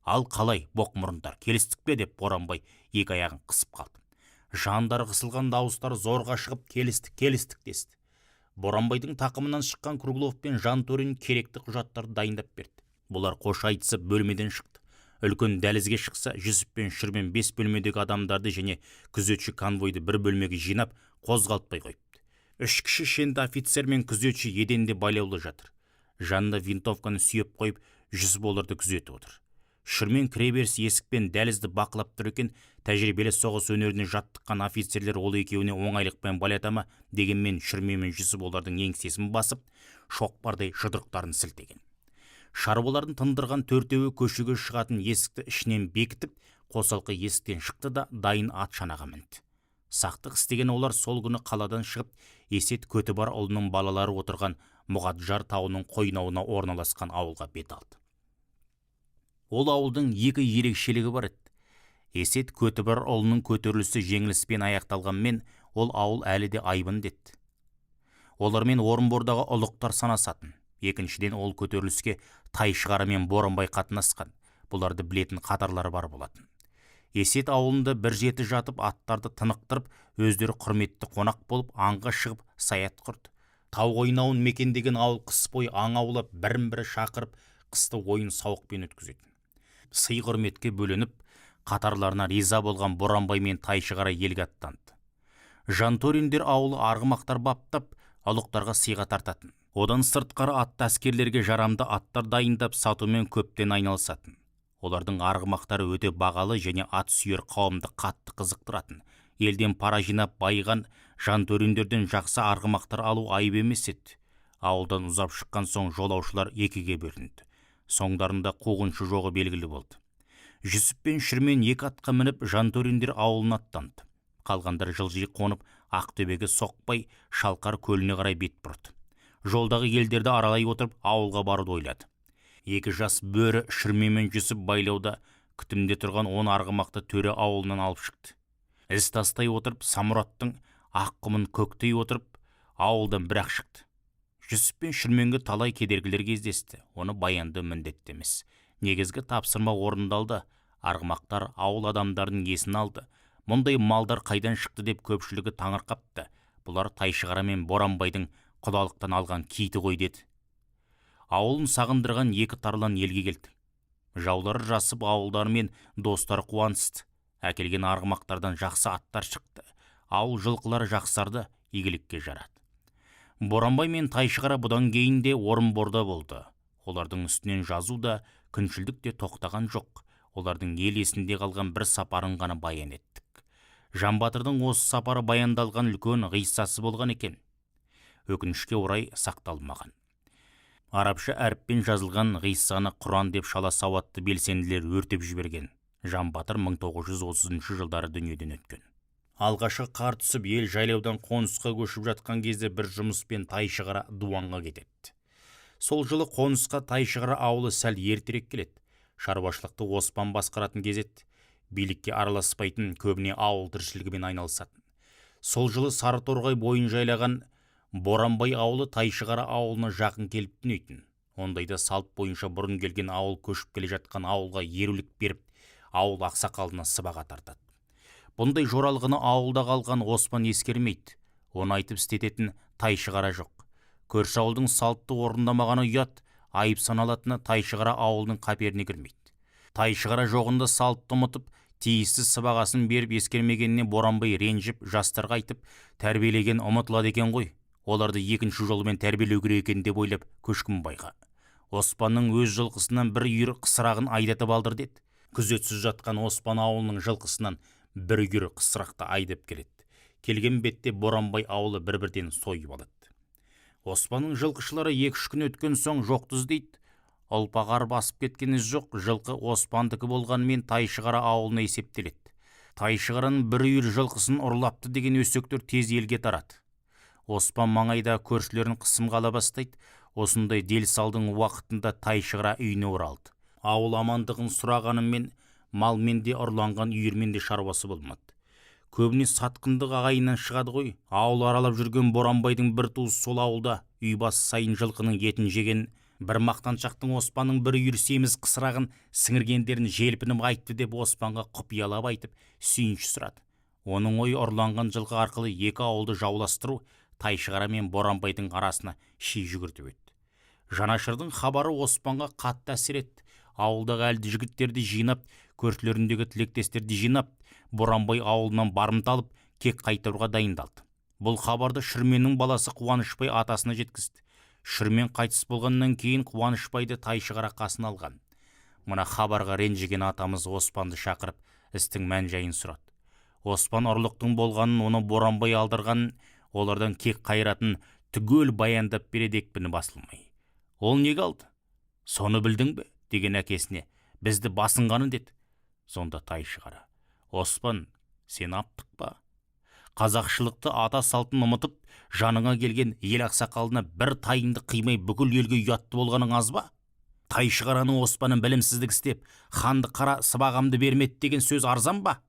«Ал қалай, боқ мұрындар, келістік пе?» – деп Боранбай екі аяғын қысып қалды. Жандары қысылған дауыстары зорға шығып, «Келістік, келістік», – десті. Боранбайдың тақымынан шыққан Круглов пен Жантөрин керекті құжаттарды дайындап берді. Бұлар қош айтысып бөлмеден шықты. Үлкен дәлізге шықса, Жүсіп пен Шүрмен бес бөлмедегі адамдарды және күзетші конвойды бір бөлмеге жинап, қозғалтпай қойыпты. Үш кіші шенді офицер мен күзетші еденде байлаулы жатыр. Жанында винтовканы сүйеп қойып, Жүсіп оларды күзетіп отыр. Шүрмен кіреберіс есік пен дәлізді бақылап тұр екен. Тәжірибелі, соғыс өнеріне жаттыққан офицерлер ол екеуіне оңайлықпен байлата ма дегенмен, Шүрмен мен Жүсіп олардың еңсесін басып, шоқпардай жұдырықтарын сілтеген. Шаруаларын тындырған төртеуі көшеге шығатын есікті ішінен бекітіп, қосалқы есіктен шықты да, дайын ат шанаға мінді. Сақтық істеген олар сол күні қаладан шығып, Есет Көтібарұлының балалары отырған Мұғаджар тауының қойнауына орналасқан ауылға бет алды. Ол ауылдың екі ерекшелігі бар еді. Есет Көтібарұлының көтерілісі жеңіліспен аяқталғанмен, ол ауыл әлі де айбынды еді. Олармен Орынбордағы ұлықтар санасатын. Екіншіден, ол көтеріліске Тайшығара мен Боранбай қатынасқан. Бұларды білетін қатарлары бар болатын. Есет ауылында бір жеті жатып, аттарды тынықтырып, өздері құрметті қонақ болып, аңға шығып, саят құрды. Тау қойнауын мекендеген ауыл қыс бойы аң аулап, бірін бірі шақырып, қысты ойын сауықпен өткізетін. Сый құрметке бөленіп, қатарларына риза болған Боранбай мен Тайшығара елге аттанды. Жантөриндер ауылы арғымақтар баптап, ұлықтарға сыйға тартатын. Одан сыртқары атты әскерлерге жарамды аттар дайындап сатумен көптен айналысатын. Олардың арғымақтары өте бағалы және ат сүйер қауымды қатты қызықтыратын. Елден пара жинап байыған жантөриндерден жақсы арғымақтар алу айып емес еді. Ауылдан ұзап шыққан соң жолаушылар екіге бөлінді. Соңдарында қуғыншы жоғы белгілі болды. Жүсіп пен Шүрмен екі атқа мініп, жантөриндер ауылына аттанды. Қалғандары жылжи қонып, Ақтөбеге соқпай, Шалқар көліне қарай бет бұрды. Жолдағы елдерді аралай отырып, ауылға баруды ойлады. Екі жас бөрі Шүрмен мен Жүсіп байлауда күтімде тұрған 10 арғымақты төре ауылынан алып шықты. Із тастай отырып, Самұраттың ақ құмын көктей отырып, ауылдан бірақ шықты. Жүсіп пен Шүрменге талай кедергілер кездесті. Оны баянды міндетті емес. Негізгі тапсырма орындалды. Арғымақтар ауыл адамдарының есін алды. Мұндай малдар қайдан шықты деп көпшілігі таңырқапты. Бұлар Тайшығара мен Боранбайдың құдалықтан алған киіті ғой деді. Ауылын сағындырған екі тарлан елге келді. Жаулары жасып, ауылдары мен достары қуанысты. Әкелген арғымақтардан жақсы аттар шықты. Ауыл жылқылары жақсарды, игілікке жарады. Боранбай мен Тайшығара бұдан кейін де Орынборда болды. Олардың үстінен жазу да, күншілдік те тоқтаған жоқ. Олардың ел есінде қалған бір сапарын ғана баян еттік. Жамбатырдың осы сапары баяндалған үлкен қиссасы болған екен. Өкінішке орай, сақталмаған. Арабша әріппен жазылған қиссаны Құран деп шала сауатты белсенділер өртеп жіберген. Жамбатыр 1930 жылдары дүниеден өткен. Алғашқы қар түсіп, ел жайлаудан қонысқа көшіп жатқан кезде бір жұмыспен Тайшығара дуанға кетеді. Сол жылы қонысқа Тайшығара ауылы сәл ертерек келеді. Шаруашылықты Оспан басқаратын кез еді. Билікке араласпайтын, көбіне ауыл тіршілігімен айналысатын. Сол жылы Сарыторғай бойын жайлаған Боранбай ауылы Тайшығара ауылына жақын келіп түнейтін. Ондайда салт бойынша бұрын келген ауыл көшіп келе жатқан ауылға ерулік беріп, ауыл ақсақалына сыбаға тартады. Бұндай жоралғыны ауылда қалған Оспан ескермейді. Оны айтып істететін Тайшығара жоқ. Көрші ауылдың салтты орындамағаны ұят, айып саналатыны Тайшығара ауылының қаперіне кірмейді. Тайшығара жоғында салтты ұмытып, тиісті сыбағасын беріп ескермегеніне Боранбай ренжіп, жастарға айтып, тәрбиелеген ұмытылады екен ғой. Оларды екінші жолымен тәрбиелеу керек екен деп ойлап Көшкінбайға. Оспанның өз жылқысынан бір үйір қысырағын айдатып алдыр деді. Күзетсіз жатқан Оспан ауылының жылқысынан бір үйір қысырақты айдап келеді. Келген бетте Боранбай ауылы бір-бірден сойып алады. Оспанның жылқышылары 2-3 күн өткен соң жоқты іздейді. Ұлпа қар басып кеткен із жоқ, жылқы Оспандікі болғанымен Тайшығара ауылына есептеледі. Тайшығараның бір үйір жылқысын ұрлапты деген өсектер тез елге тарады. Оспан маңайда көршілерін қысымға ала бастайды. Осындай дел-салдың уақытында Тайшығара үйіне оралды. Ауыл амандығын сұрағанымен малмен де ұрланған үйірмен де шаруасы болмады. Көбіне сатқындық ағайыннан шығады ғой. Ауыл аралап жүрген Боранбайдың бір туысы сол ауылда үй басы сайын жылқының етін жеген бір мақтаншақтың Оспанның бір үйір семіз қысырағын сіңіргендерін желпініп айтты деп Оспанға құпиялап айтып сүйінші сұрады. Оның ойы ұрланған жылқы арқылы екі ауылды жауластыру, Тайшығара мен Боранбайдың арасына ши жүгіртіп еді. Жанашырдың хабары Оспанға қатты әсер етті. Ауылдағы әлді жігіттерді жинап, көршілеріндегі тілектестерді жинап, Боранбай ауылынан барымта алып, кек қайтаруға дайындалды. Бұл хабарды Шүрменнің баласы Қуанышбай атасына жеткізді. Шүрмен қайтыс болғаннан кейін Қуанышбайды Тайшығара қасына алған. Мына хабарға ренжіген атамыз Оспанды шақырып, істің мән-жайын сұрады. Оспан ұрлықтың болғанын, оны Боранбай алдырғанын, олардан кек қайыратын түгел баяндап береді екпіні басылмай. Ол неге алды? Соны білдің бе? Деген әкесіне, бізді басынғаны деді. Сонда Тайшығара, Оспан, сен аптық па? Қазақшылықты ата салтын ұмытып, жаныңа келген ел ақсақалына бір тайынды қимай бүкіл елге ұятты болғаның аз ба? Тайшығараның Оспанын білімсіздік істеп, ханды қара сыбағамды бермеді деген сөз арзан ба?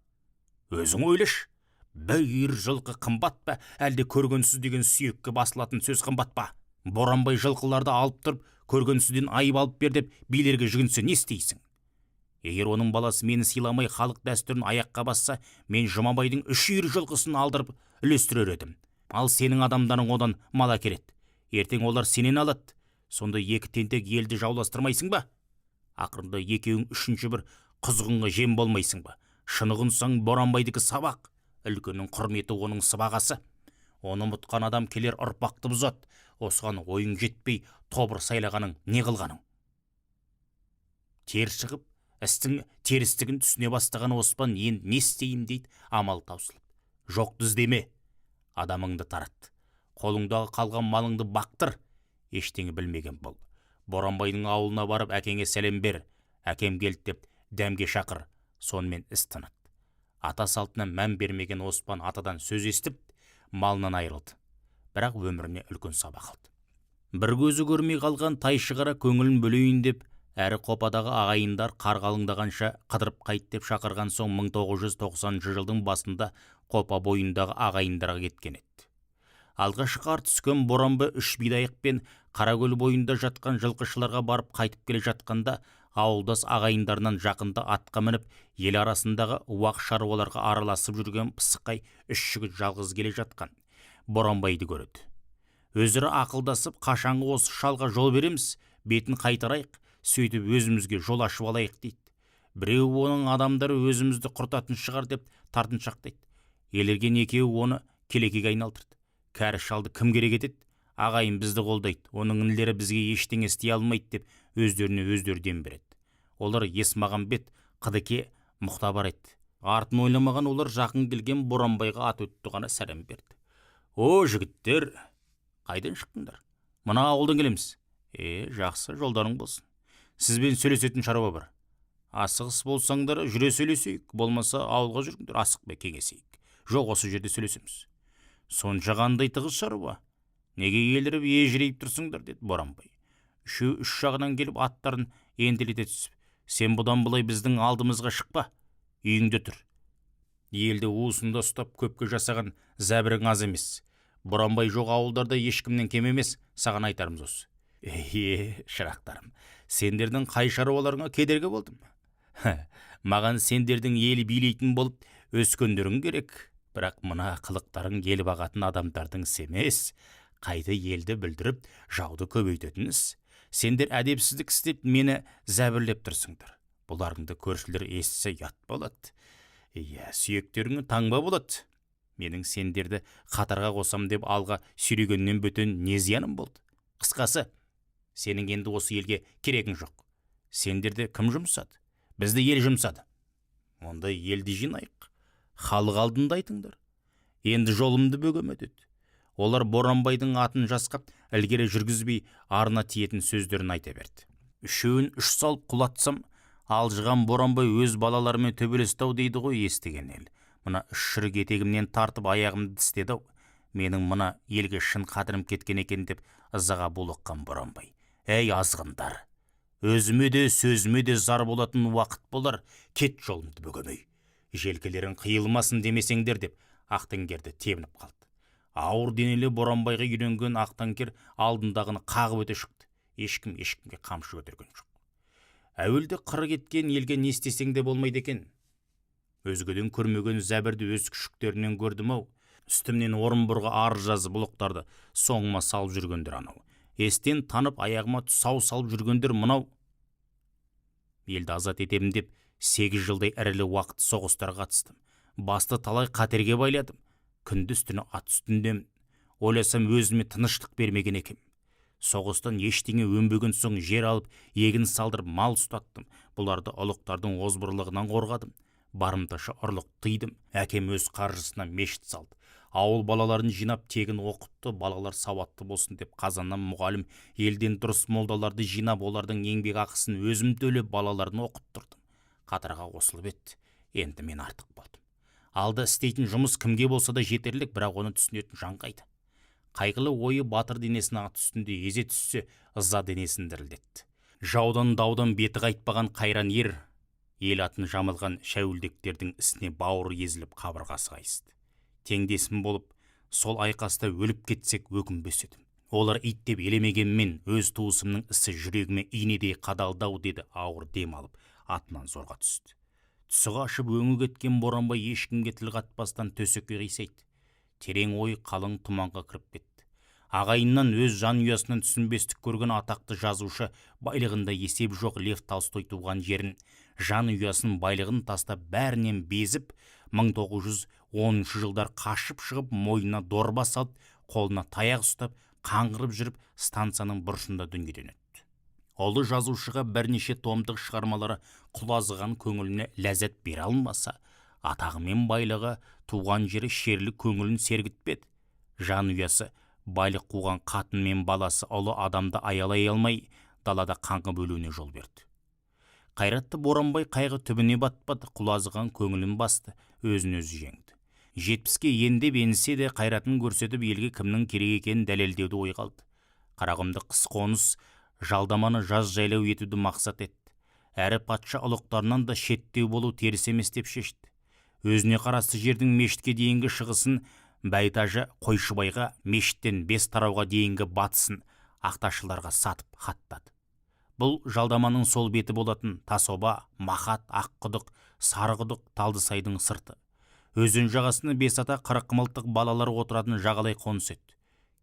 Өзің ойлашы, бір үйір жылқы қымбат па, әлде көргенсіз деген сүйекке басылатын сөз қымбат па? Боранбай жылқыларды алып тұрып, көргенсізден айып алып бер деп билерге жүгінсе не істейсің? Егер оның баласы мені сыйламай халық дәстүрін аяққа басса, мен Жұмабайдың 3 үйір жылқысын алдырып үлестірер едім. Ал сенің адамдарың одан мал әкеледі. Ертең олар сенен алады. Сонда екі тентек елді жауластырмайсың ба? Ақырында екеуің үшінші бір құзғынға жем болмайсың ба? Шынығынсаң Боранбайдікі сабақ, үлкеннің құрметі оның сыбағасы. Оны ұмытқан адам келер ұрпақты бұзады. Осыған ойың жетпей тобыр сайлағаның не қылғаның? Тер шығып, істің терістігін түсіне бастаған Оспан енді не істеймін дейді, амал таусылып. Жоқты іздеме, адамыңды тарат. Қолыңдағы қалған малыңды бақтыр, ештеңе білмеген бол. Боранбайдың ауылына барып әкеңе сәлем бер, әкем келді деп дәмге шақыр, сонымен іс тынады. Ата салтына мән бермеген Оспан атадан сөз естіп, малынан айырылды. Бірақ өміріне үлкен сабақ алды. Бір көзі көрмей қалған Тайшығара көңілін бөлейін деп, әрі қопадағы ағайындар қар қалыңдағанша қыдырып қайт деп шақырған соң 1990 жылдың басында қопа бойындағы ағайындарға кеткен еді. Алғашқы қар түскен Боранбай 3 бидайық пен Қаракөл бойында жатқан жылқышыларға барып қайтып келе жатқанда ауылдас ағайындарынан жақында атқа мініп, ел арасындағы уақ шаруаларға араласып жүрген пысықай 3 жігіт жалғыз келе жатқан Боранбайды көреді. Өздері ақылдасып, қашанғы осы шалға жол береміз, бетін қайтарайық, сөйтіп өзімізге жол ашып алайық дейді. Біреу оның адамдары өзімізді құртатын шығар деп тартыншақтайды. Елерген екеуі оны келекеге айналдырды. Кәрі шалды кім керек етеді? Ағайын бізді қолдайды, оның інілері бізге ештеңе істей алмайды деп өздеріне өздері дем береді. Олар Есмағамбет, Қыдыке, Мұқтабар еді. Артын ойламаған олар жақын келген Боранбайға ат өтті ғана сәлем берді. О, жігіттер, қайдан шықтыңдар? Мына ауылдан келеміз. Жақсы, жолдарың болсын. Сізбен сөйлесетін шаруа бар. Асығыс болсаңдар, жүре сөйлесейік, болмаса ауылға жүріңдер, асықпай кеңесейік. Жоқ, осы жерде сөйлесеміз. Сонша қандай тығыз шаруа? Неге еліріп ежірейіп тұрсыңдар, деді Боранбай. Үшеуі үш жағынан келіп аттарын ентелете түсіп, сен бұдан былай біздің алдымызға шықпа, үйіңде тұр. Елді уысында ұстап көпке жасаған зәбірің аз емес. Боранбай жоқ ауылдарда ешкімнен кем емес, саған айтарымыз осы. Е, шырақтарым, сендердің қай шаруаларыңа кедергі болдым? Маған сендердің ел билейтін болып өскендерің керек, бірақ мына қылықтарың ел бағатын адамдардың ісі емес, қайта елді бүлдіріп, жауды көбейтетін іс. Сендер әдепсіздік істеп мені зәбірлеп тұрсыңдар. Бұларыңды көршілер естісе ұят болады. Иә, сүйектеріңе таңба болады. Менің сендерді қатарға қосам деп алға сүйрегеннен бөтен не зияным болды? Қысқасы, сенің енді осы елге керегің жоқ. Сендерді кім жұмсады? Бізді ел жұмсады. Онда елді жинайық. Халық алдында айтыңдар. Енді жолымды бөгеме, деді. Олар Боранбайдың атын жасқап, ілгері жүргізбей, арына тиетін сөздерін айта берді. Үшеуін үш салып құлатсам, алжыған Боранбай өз балаларымен төбелесті-ау дейді ғой естіген ел. Мына үш шірік етегімнен тартып аяғымды тістеді-ау. Менің мына елге шын қадірім кеткен екен деп ызаға булыққан Боранбай. Әй, азғындар! Өзіме де, сөзіме де зар болатын уақыт болар, кет жолымды бөгемей. Желкелерің қиылмасын демесеңдер деп Ақтаңгерді тебініп қалды. Ауыр денелі Боранбайға үйренген Ақтаңгер алдындағыны қағып өте шықты. Ешкім ешкімге қамшы көтерген жоқ. Әуелде қыры кеткен елге не істесең де болмайды екен. Өзгеден көрмеген зәбірді өз күшіктерінен көрдім-ау. Үстімнен Орынборға арыз жазып ұлықтарды соңыма салып жүргендер анау. Естен танып аяғыма тұсау салып жүргендер мынау. Елді азат етемін деп 8 жылдай ірілі уақыт соғыстарға қатыстым. Басты талай қатерге байладым. Күндіз түні ат үстіндемін. Ойласам өзіме тыныштық бермеген екем. Соғыстан ештеңе өнбеген соң жер алып, егін салдырып мал ұстаттым. Бұларды ұлықтардың озбырлығынан қорғадым. Барымташы ұрлық тыйдым. Әкем өз қаржысына мешіт салды. Ауыл балаларын жинап тегін оқытты, балалар сауатты болсын деп қазаннан мұғалім, елден дұрыс молдаларды жинап, олардың еңбек ақысын өзім төлеп балаларын оқыттырдым. Қатарға қосылып етті. Енді мен артық болдым. Алда істейтін жұмыс кімге болса да жетерлік, бірақ оны түсінетін жан қайда? Қайғылы ойы батыр денесін ат үстінде езе түссе, ыза денесін дірілдетті. Жаудан даудан беті қайтпаған қайран ер, ел атын жамылған шәуілдектердің ісіне бауыры езіліп қабырғасы қайысты. Теңдесім болып, сол айқаста өліп кетсек өкінбес едім. Олар ит деп елемегенмен өз туысымның ісі жүрегіме инедей қадалды-ау деді ауыр дем алып, атынан зорға түсті. Түсі қашып өңі кеткен Боранбай ешкімге тіл қатпастан төсекке қисайды. Терең ой қалың тұманға кіріп кетті. Ағайыннан өз жанұясынан түсінбестік көрген атақты жазушы байлығында есеп жоқ Лев Толстой туған жерін, жанұясын байлығын тастап бәрінен безіп, 1910 жылдар қашып шығып, мойнына дорба салып, қолына таяқ ұстап, қаңғырып жүріп, станцияның бұрышында дүниеден өтті. Ұлы жазушыға бірнеше томдық шығармалары құлазыған көңіліне ләззат бере алмаса, атағы мен байлығы туған жері шерлі көңілін сергітпеді. Жанұясы байлық қуған қатын мен баласы ұлы адамды аялай алмай, далада қаңғып өлуіне жол берді. Қайратты Боранбай қайғы түбіне батпады, құлазыған көңілін басты, өзін өзі жеңді. 70-ке ендеп енсе де қайратын көрсетіп елге кімнің керек екенін дәлелдеуді ойға алды. Қарақұмды қыс қоныс, жалдаманы жаз жайлау етуді мақсат етті. Әрі патша ұлықтарынан да шеттеу болу теріс емес деп шешті. Өзіне қарасты жердің мешітке дейінгі шығысын Бәйтажы Қойшыбайға, мешіттен 5 тарауға дейінгі батысын ақташыларға сатып хаттады. Бұл жалдаманың сол беті болатын Тасоба, Махат, Аққұдық, Сарықұдық, Талдысайдың сырты. Өзен жағасында 5 ата 40 мылтық балалар отыратын жағалай қоныс еді.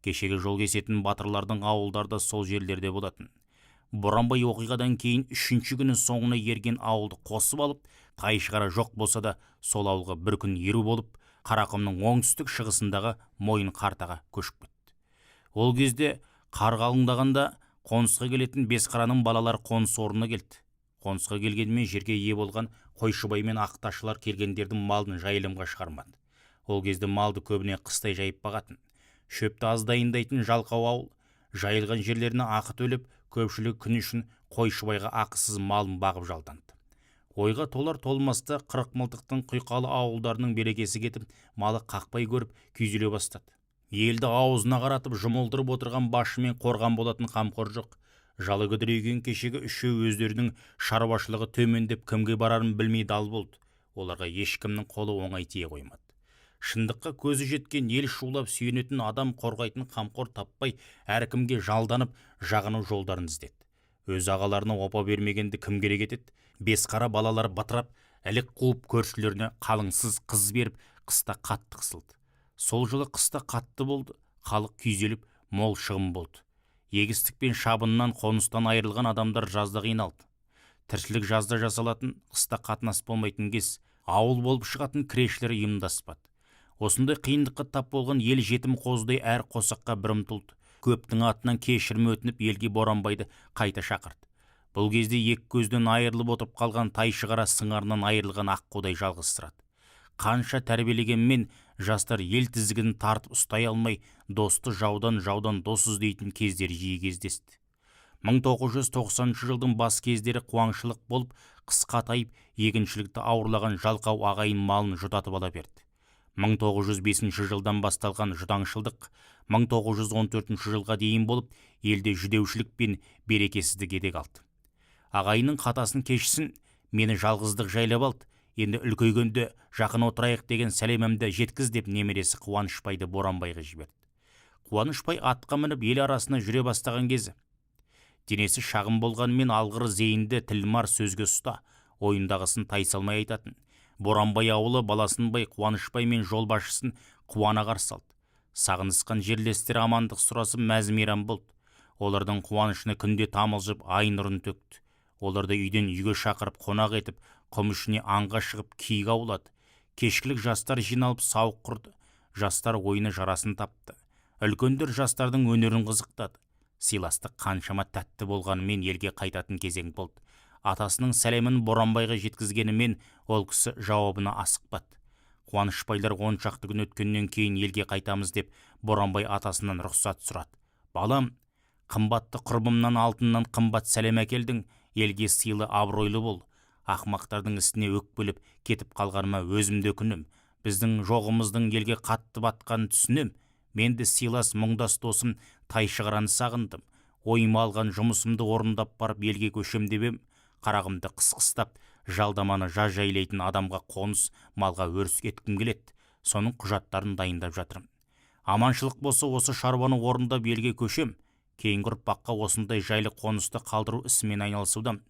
Кешегі жол кесетін батырлардың ауылдары да сол жерлерде болатын. Боранбай оқиғадан кейін 3-ші күні соңына ерген ауылды қосып алып, тай шығара жоқ болса да сол ауылға бір күн еру болып, Қарақұмның оңтүстік шығысындағы Мойын қартаға көшіп кетті. Ол кезде қар қалыңдағанда қонысқа келетін 5 қараның балалары қоныс орнына келді. Қонысқа келгенімен жерге ие болған Қойшыбай мен ақташылар келгендердің малын жайылымға шығармады. Ол кезде малды көбіне қыстай жайып бағатын. Шөпті аз дайындайтын жалқау ауыл жайылған жерлеріне ақы төлеп, көпшілігі күн үшін Қойшыбайға ақысыз малын бағып жалданды. Ойға толар толмаста қырық мылтықтың құйқалы ауылдарының берекесі кетіп, малы қақпай көріп күйзеле бастады. Елді аузына қаратып жұмылдырып отырған басшы мен қорған болатын қамқор жоқ. Жалы күдірейген кешегі үшеу өздерінің шаруашылығы төмендеп кімге барарын білмей дал болды. Оларға ешкімнің қолы оңай тие қоймады. Шындыққа көзі жеткен ел шулап сүйенетін адам қорғайтын қамқор таппай әркімге жалданып жағыну жолдарын іздеді. Өз ағаларына опа бермегенді кім керек етеді? Бес қара балалар батырап, ілік қуып көршілеріне қалыңсыз қыз беріп, қыста қатты қысылды. Сол жылы қыста қатты болды, халық күйзеліп, мол шығын болды. Егістік пен шабыннан қоныстан айырылған адамдар жазда қиналды. Тіршілік жазда жасалатын, қыста қатынас болмайтын кез, ауыл болып шығатын кірешілер ұйымдаспады. Осындай қиындыққа тап болған ел жетім қозыдай әр қосаққа бір ұмтылды. Көптің атынан кешірім өтініп елге Боранбайды қайта шақырды. Бұл кезде екі көзден айырылып отырып қалған Тайшығара сыңарынан айырылған аққудай жалғызсырады. Қанша тәрбиелегенмен жастар ел тізгінін тартып ұстай алмай, досты жаудан, жаудан дос іздейтін кездер жиі кездесті. 1990 жылдың бас кездері қуаңшылық болып, қыс қатайып, егіншілікті ауырлаған жалқау ағайын малын жұтатып ала берді. 1905 жылдан басталған жұтаңшылдық 1914 жылға дейін болып, елде жүдеушілік пен берекесіздік етек алды. Ағайынның қатасын кешсін, мені жалғыздық жайлап алды, енді үлкейгенде жақын отырайық деген сәлемімді жеткіз деп немересі Қуанышбайды Боранбайға жіберді. Қуанышбай атқа мініп ел арасына жүре бастаған кезі. Денесі шағын болғанымен алғыр зейінді, тілмар, сөзге ұста, ойындағысын тайсалмай айтатын. Боранбай ауылы баласынбай Қуанышбай мен жолбасшысын қуана қарсы алды. Сағынысқан жерлестер амандық сұрасып мәз мейрам болды. Олардың қуанышына күнде тамылжып ай нұрын төкті. Оларды үйден үйге шақырып қонақ етіп, құм ішіне аңға шығып киік аулады. Кешкілік жастар жиналып сауық құрды. Жастар ойыны жарасын тапты. Үлкендер жастардың өнерін қызықтады. Сыйластық қаншама тәтті болғанымен елге қайтатын кезең болды. Атасының сәлемін Боранбайға жеткізгенімен ол кісі жауабына асықпады. Қуанышбайлар 10 шақты күн өткеннен кейін елге қайтамыз деп Боранбай атасынан рұқсат сұрады. Балам, қымбатты құрбымнан алтыннан қымбат сәлем әкелдің, елге сыйлы абыройлы бол. Ақмақтардың ісіне өкпелеп кетіп қалғаныма өзім де өкінем. Біздің жоғымыздың елге қатты батқанын түсінем. Мен де сыйлас мұңдас досым Тайшығараны сағындым. Ойыма алған жұмысымды орындап барып елге көшем деп ем. Қарағымды қыс-қыстап, жалдаманы жаз жайлайтын адамға қоныс, малға өріс еткім келеді. Соның құжаттарын дайындап жатырмын. Аманшылық болса осы шаруаны орындап елге көшем. Кейінгі ұрпаққа осындай жайлы қонысты қалдыру ісімен айналысудам.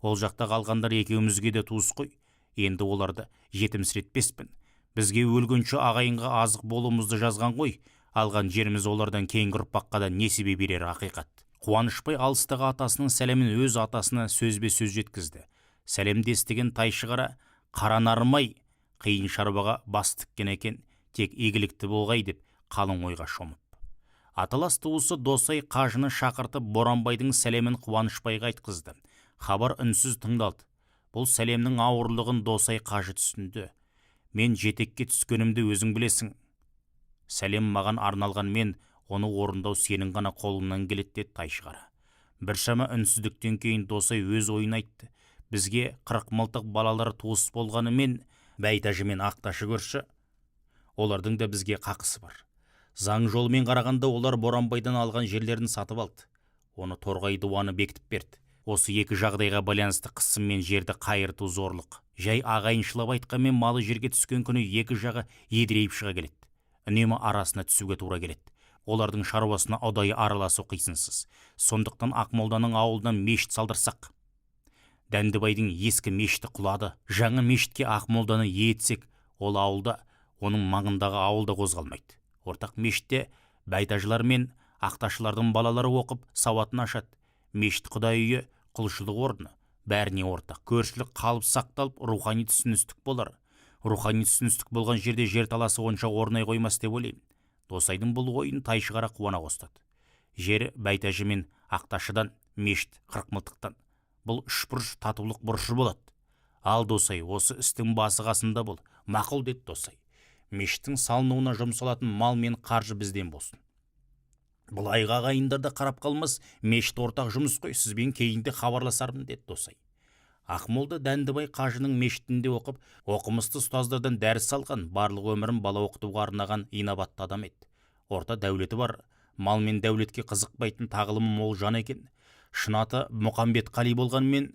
Ол жақта қалғандар екеумізге де туыс қой. Енді оларды жетімсіретпеспін. Бізге өлгенше ағайынға азық болуымызды жазған ғой. Алған жеріміз олардан кейінгі ұрпаққа да несібе берер ақиқат. Қуанышбай алыстағы атасының сәлемін өз атасына сөзбе-сөз жеткізді. Сәлемді естіген Тайшығара қара нарымай қиын шаруаға бас тіккен екен, тек игілікті болғай деп қалың ойға шомып. Аталас туысы Досай қажыны шақыртып Боранбайдың сәлемін Қуанышбайға айтқызды. Хабар үнсіз тыңдалды. Бұл сәлемнің ауырлығын Досай қажы түсінді. Мен жетекке түскенімді өзің білесің. Сәлем маған арналған мен, оны орындау сенің ғана қолыңнан келеді деді Тайшығара. Біршама үнсіздіктен кейін Досай өз ойын айтты. Бізге 40 мылтық балалары туыс болғанымен Бәйтажы мен Ақташы көрші, олардың да бізге қақысы бар. Заң жолымен қарағанда олар Боранбайдан алған жерлерін сатып алды. Оны Торғай дуаны бекітіп берді. Осы екі жағдайға байланысты қысыммен жерді қайырту зорлық. Жай ағайыншылап айтқанмен малы жерге түскен күні екі жағы едірейіп шыға келеді. Үнемі арасына түсуге тура келеді. Олардың шаруасына ұдайы араласу қисынсыз. Сондықтан Ақмолданың ауылынан мешіт салдырсақ. Дәндібайдың ескі мешіті құлады. Жаңа мешітке Ақмолданы етсек, ол ауылда, оның маңындағы ауылда қозғалмайды. Ортақ мешітте байтажылар мен ақташылардың балалары оқып, сауатын ашады. Мешіт құдай үйі, құлшылық орны, бәріне ортақ. Көршілік қалып сақталып, рухани түсіністік болар. Рухани түсіністік болған жерде жер таласы онша орнай қоймас деп ойлаймын. Досайдың бұл ойын Тайшығара қуана қостады. Жер Байтажы мен Ақташыдан, мешіт 40 мылтықтан. Бұл үш бұрыш татулық бұрышы болады. Ал Досай, осы істің басы қасында бол. Мақұл деді Досай. Мешіттің салынуына жұмсалатын мал мен қаржы бізден болсын. Былайғы ағайындар да қарап қалмас, мешіт ортақ жұмыс қой, сізбен кейінде хабарласармын деді Досай. Ақмолда Дәндібай қажының мешітінде оқып, оқымысты ұстаздардан дәріс алған, барлық өмірін бала оқытуға арнаған инабатты адам еді. Орта дәулеті бар, мал мен дәулетке қызықпайтын тағылымы мол жан екен. Шын аты Мұқамбетқали болғанмен,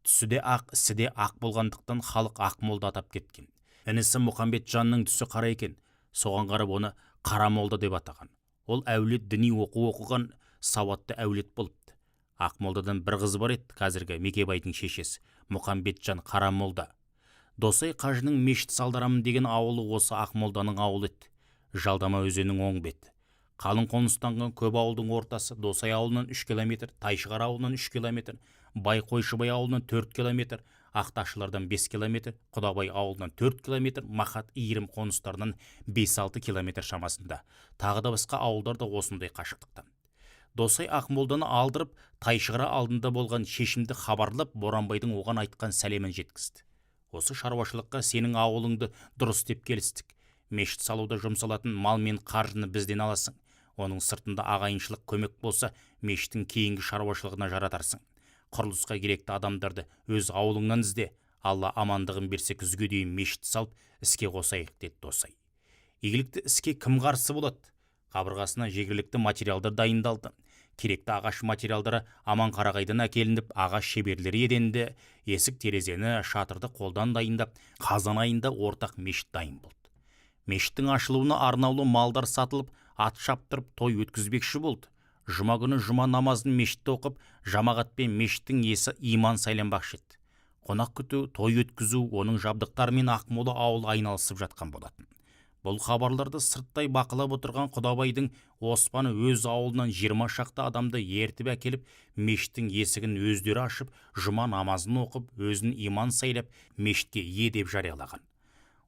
түсі де ақ, ісі де ақ болғандықтан халық Ақмолда атап кеткен. Інісі Мұқамбетжанның түсі қара екен, соған қарап оны Қарамолда деп атаған. Ол әулет діни оқу оқыған сауатты әулет болыпты. Ақмолдадан бір қызы бар еді, қазіргі Мекебайдың шешесі Мұқамбетжан Қарамолда. Досай қажының мешіт салдырамын деген ауылы осы Ақмолданың ауылы еді. Жалдама өзенінің оң беті. Қалың қоныстанған көп ауылдың ортасы Досай ауылынан 3 километр, Тайшығар ауылынан 3 километр, Бай Қойшыбай ауылынан 4 километр, Ақташылардан 5 километр, Құдабай ауылынан 4 километр, Махат Иірім қоныстарынан 5-6 километр шамасында. Тағы да басқа ауылдар да осындай қашықтықта. Досай Ақмолданы алдырып, Тайшығара алдында болған шешімді хабарлап, Боранбайдың оған айтқан сәлемін жеткізді. Осы шаруашылыққа сенің ауылыңды дұрыс деп келістік. Мешіт салуда жұмсалатын мал мен қаржыны бізден аласың. Оның сыртында ағайыншылық көмек болса, мешіттің кейінгі шаруашылығына жаратарсың. Құрылысқа керекті адамдарды өз ауылыңнан ізде. Алла амандығын берсе, күзге дейін мешіт салып, іске қосайық, деді Досай. Игілікті іске кім қарсы болады? Қабырғасына жергілікті материалдар дайындалды. Керекті ағаш материалдары Аманқарағайдан әкелініп, ағаш шеберлері еденді, есік терезені, шатырды қолдан дайындап, қазан айында ортақ мешіт дайын болды. Мешіттің ашылуына арнаулы малдар сатылып, ат шаптырып той өткізбекші болды. Жұма күні жұма намазын мешітте оқып, жамағатпен мешіттің иесі иман сайланбақшы еді. Қонақ күту, той өткізу, оның жабдықтарымен Ақмола ауылы айналысып жатқан болатын. Бұл хабарларды сырттай бақылап отырған Құдабайдың Оспаны өз ауылынан 20 шақты адамды ертіп әкеліп, мешіттің есігін өздері ашып, жұма намазын оқып, өзін иман сайлап, мешітке ие деп жариялаған.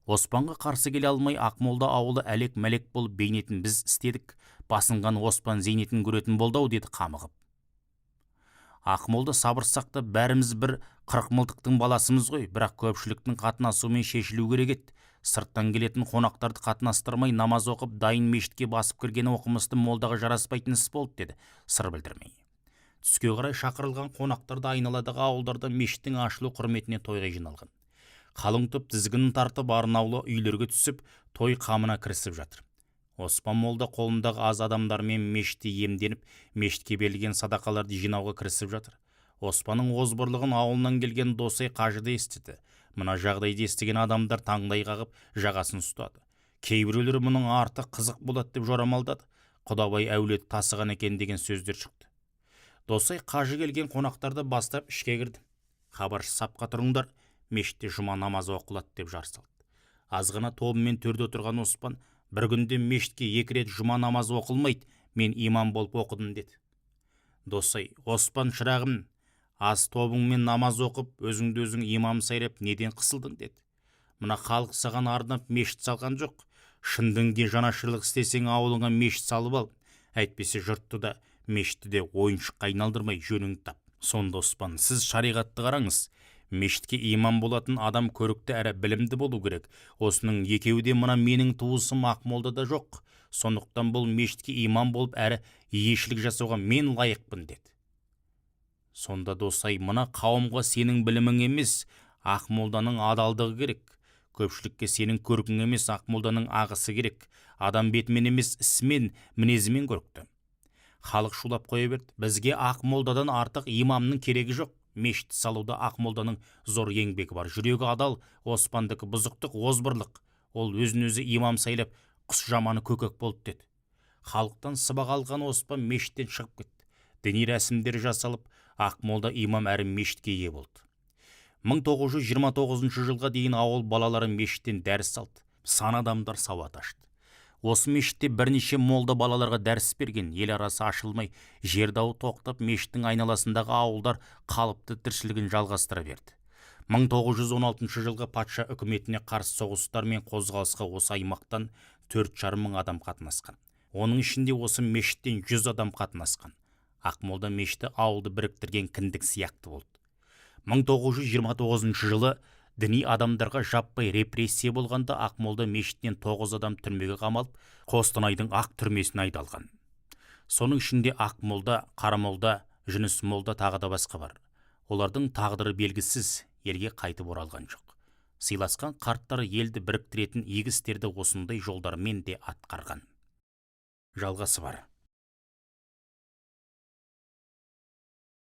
Оспанға қарсы келе алмай Ақмолда ауылы әлек-мәлек болып бейнетін біз істедік, басынған Оспан зейнетін көретін болды-ау, деді қамығып. Ақмолда сабыр сақтап, бәріміз бір қырық мылтықтың баласымыз ғой, бірақ көпшіліктің қатынасуымен шешілу керек еді. Сырттан келетін қонақтарды қатынастырмай намаз оқып, дайын мешітке басып кіргені оқымысты молдаға жараспайтын іс болды, деді сыр білдірмей. Түске қарай шақырылған қонақтарды айналадағы ауылдарда мешіттің ашылу құрметіне тойға жиналған. Қалың топ тізгінін тартып арнаулы үйлерге түсіп, той қамына кірісіп жатыр. Оспан молда қолындағы аз адамдармен мешітте емденіп, мешітке берілген садақаларды жинауға кірісіп жатыр. Оспанның озбырлығын ауылынан келген Досай қажы да естіді. Мына жағдайды естіген адамдар таңдай қағып, жағасын ұстады. Кейбіреулері мұның арты қызық болады деп жорамалдады. Құдабай әулет тасыған екен деген сөздер шықты. Досай қажы келген қонақтарды бастап ішке кірді. Хабаршы сапқа тұрыңдар, мешітте жұма намазы оқылады деп жар салды. Азғана тобымен төрде отырған Оспан, бір күнде мешітке 2 рет жұма намазы оқылмайды, мен имам болып оқыдым, деді. Досай, Оспан шырағым, аз тобыңмен намаз оқып, өзіңді өзің имам сайлап неден қысылдың, деді. Мына халық саған арнап мешіт салған жоқ. Шын дінге жанашырлық істесең ауылыңа мешіт салып ал. Әйтпесе жұртты да, мешітті де ойыншыққа айналдырмай жөніңді тап. Сонда Оспан, сіз шариғатты қараңыз. Мешітке имам болатын адам көрікті әрі білімді болу керек. Осының екеуі де мына менің туысым Ақмолдада жоқ. Сондықтан бұл мешітке имам болып әрі иешілік жасауға мен лайықпын, деді. Сонда Досай, мына қауымға сенің білімің емес, Ақмолданың адалдығы керек. Көпшілікке сенің көркің емес, Ақмолданың ағысы керек. Адам бетімен емес, ісімен, мінезімен көрікті. Халық шулап қоя берді. Бізге Ақмолдадан артық имамның керегі жоқ. Мешіт салуда Ақмолданың зор еңбегі бар. Жүрегі адал, Оспандікі бұзықтық, озбырлық. Ол өзін өзі имам сайлап, құс жаманы көкек болды, деді. Халықтан сыбаға алған Оспан мешіттен шығып кетті. Діни рәсімдер жасалып, Ақмолда имам әрі мешітке ие болды. 1929 жылға дейін ауыл балалары мешіттен дәріс алды. Сан адамдар сауат ашты. Осы мешітте бірнеше молда балаларға дәріс берген. Ел арасы ашылмай, жер дауы тоқтап, мешіттің айналасындағы ауылдар қалыпты тіршілігін жалғастыра берді. 1916 жылғы патша үкіметіне қарсы соғыстар мен қозғалысқа осы аймақтан 4,5 мың адам қатынасқан. Оның ішінде осы мешіттен 100 адам қатынасқан. Ақмолда мешіті ауылды біріктірген кіндік сияқты болды. 1929 жылы діни адамдарға жаппай репрессия болғанда Ақмолда мешітінен 9 адам түрмеге қамалып, Қостанайдың ақ түрмесіне айдалған. Соның ішінде Ақмолда, Қарамолда, Жүніс молда тағы да басқа бар. Олардың тағдыры белгісіз, Елге қайтып оралған жоқ. Сыйласқан қарттар елді біріктіретін игі істерді осындай жолдармен де атқарған. Жалғасы бар.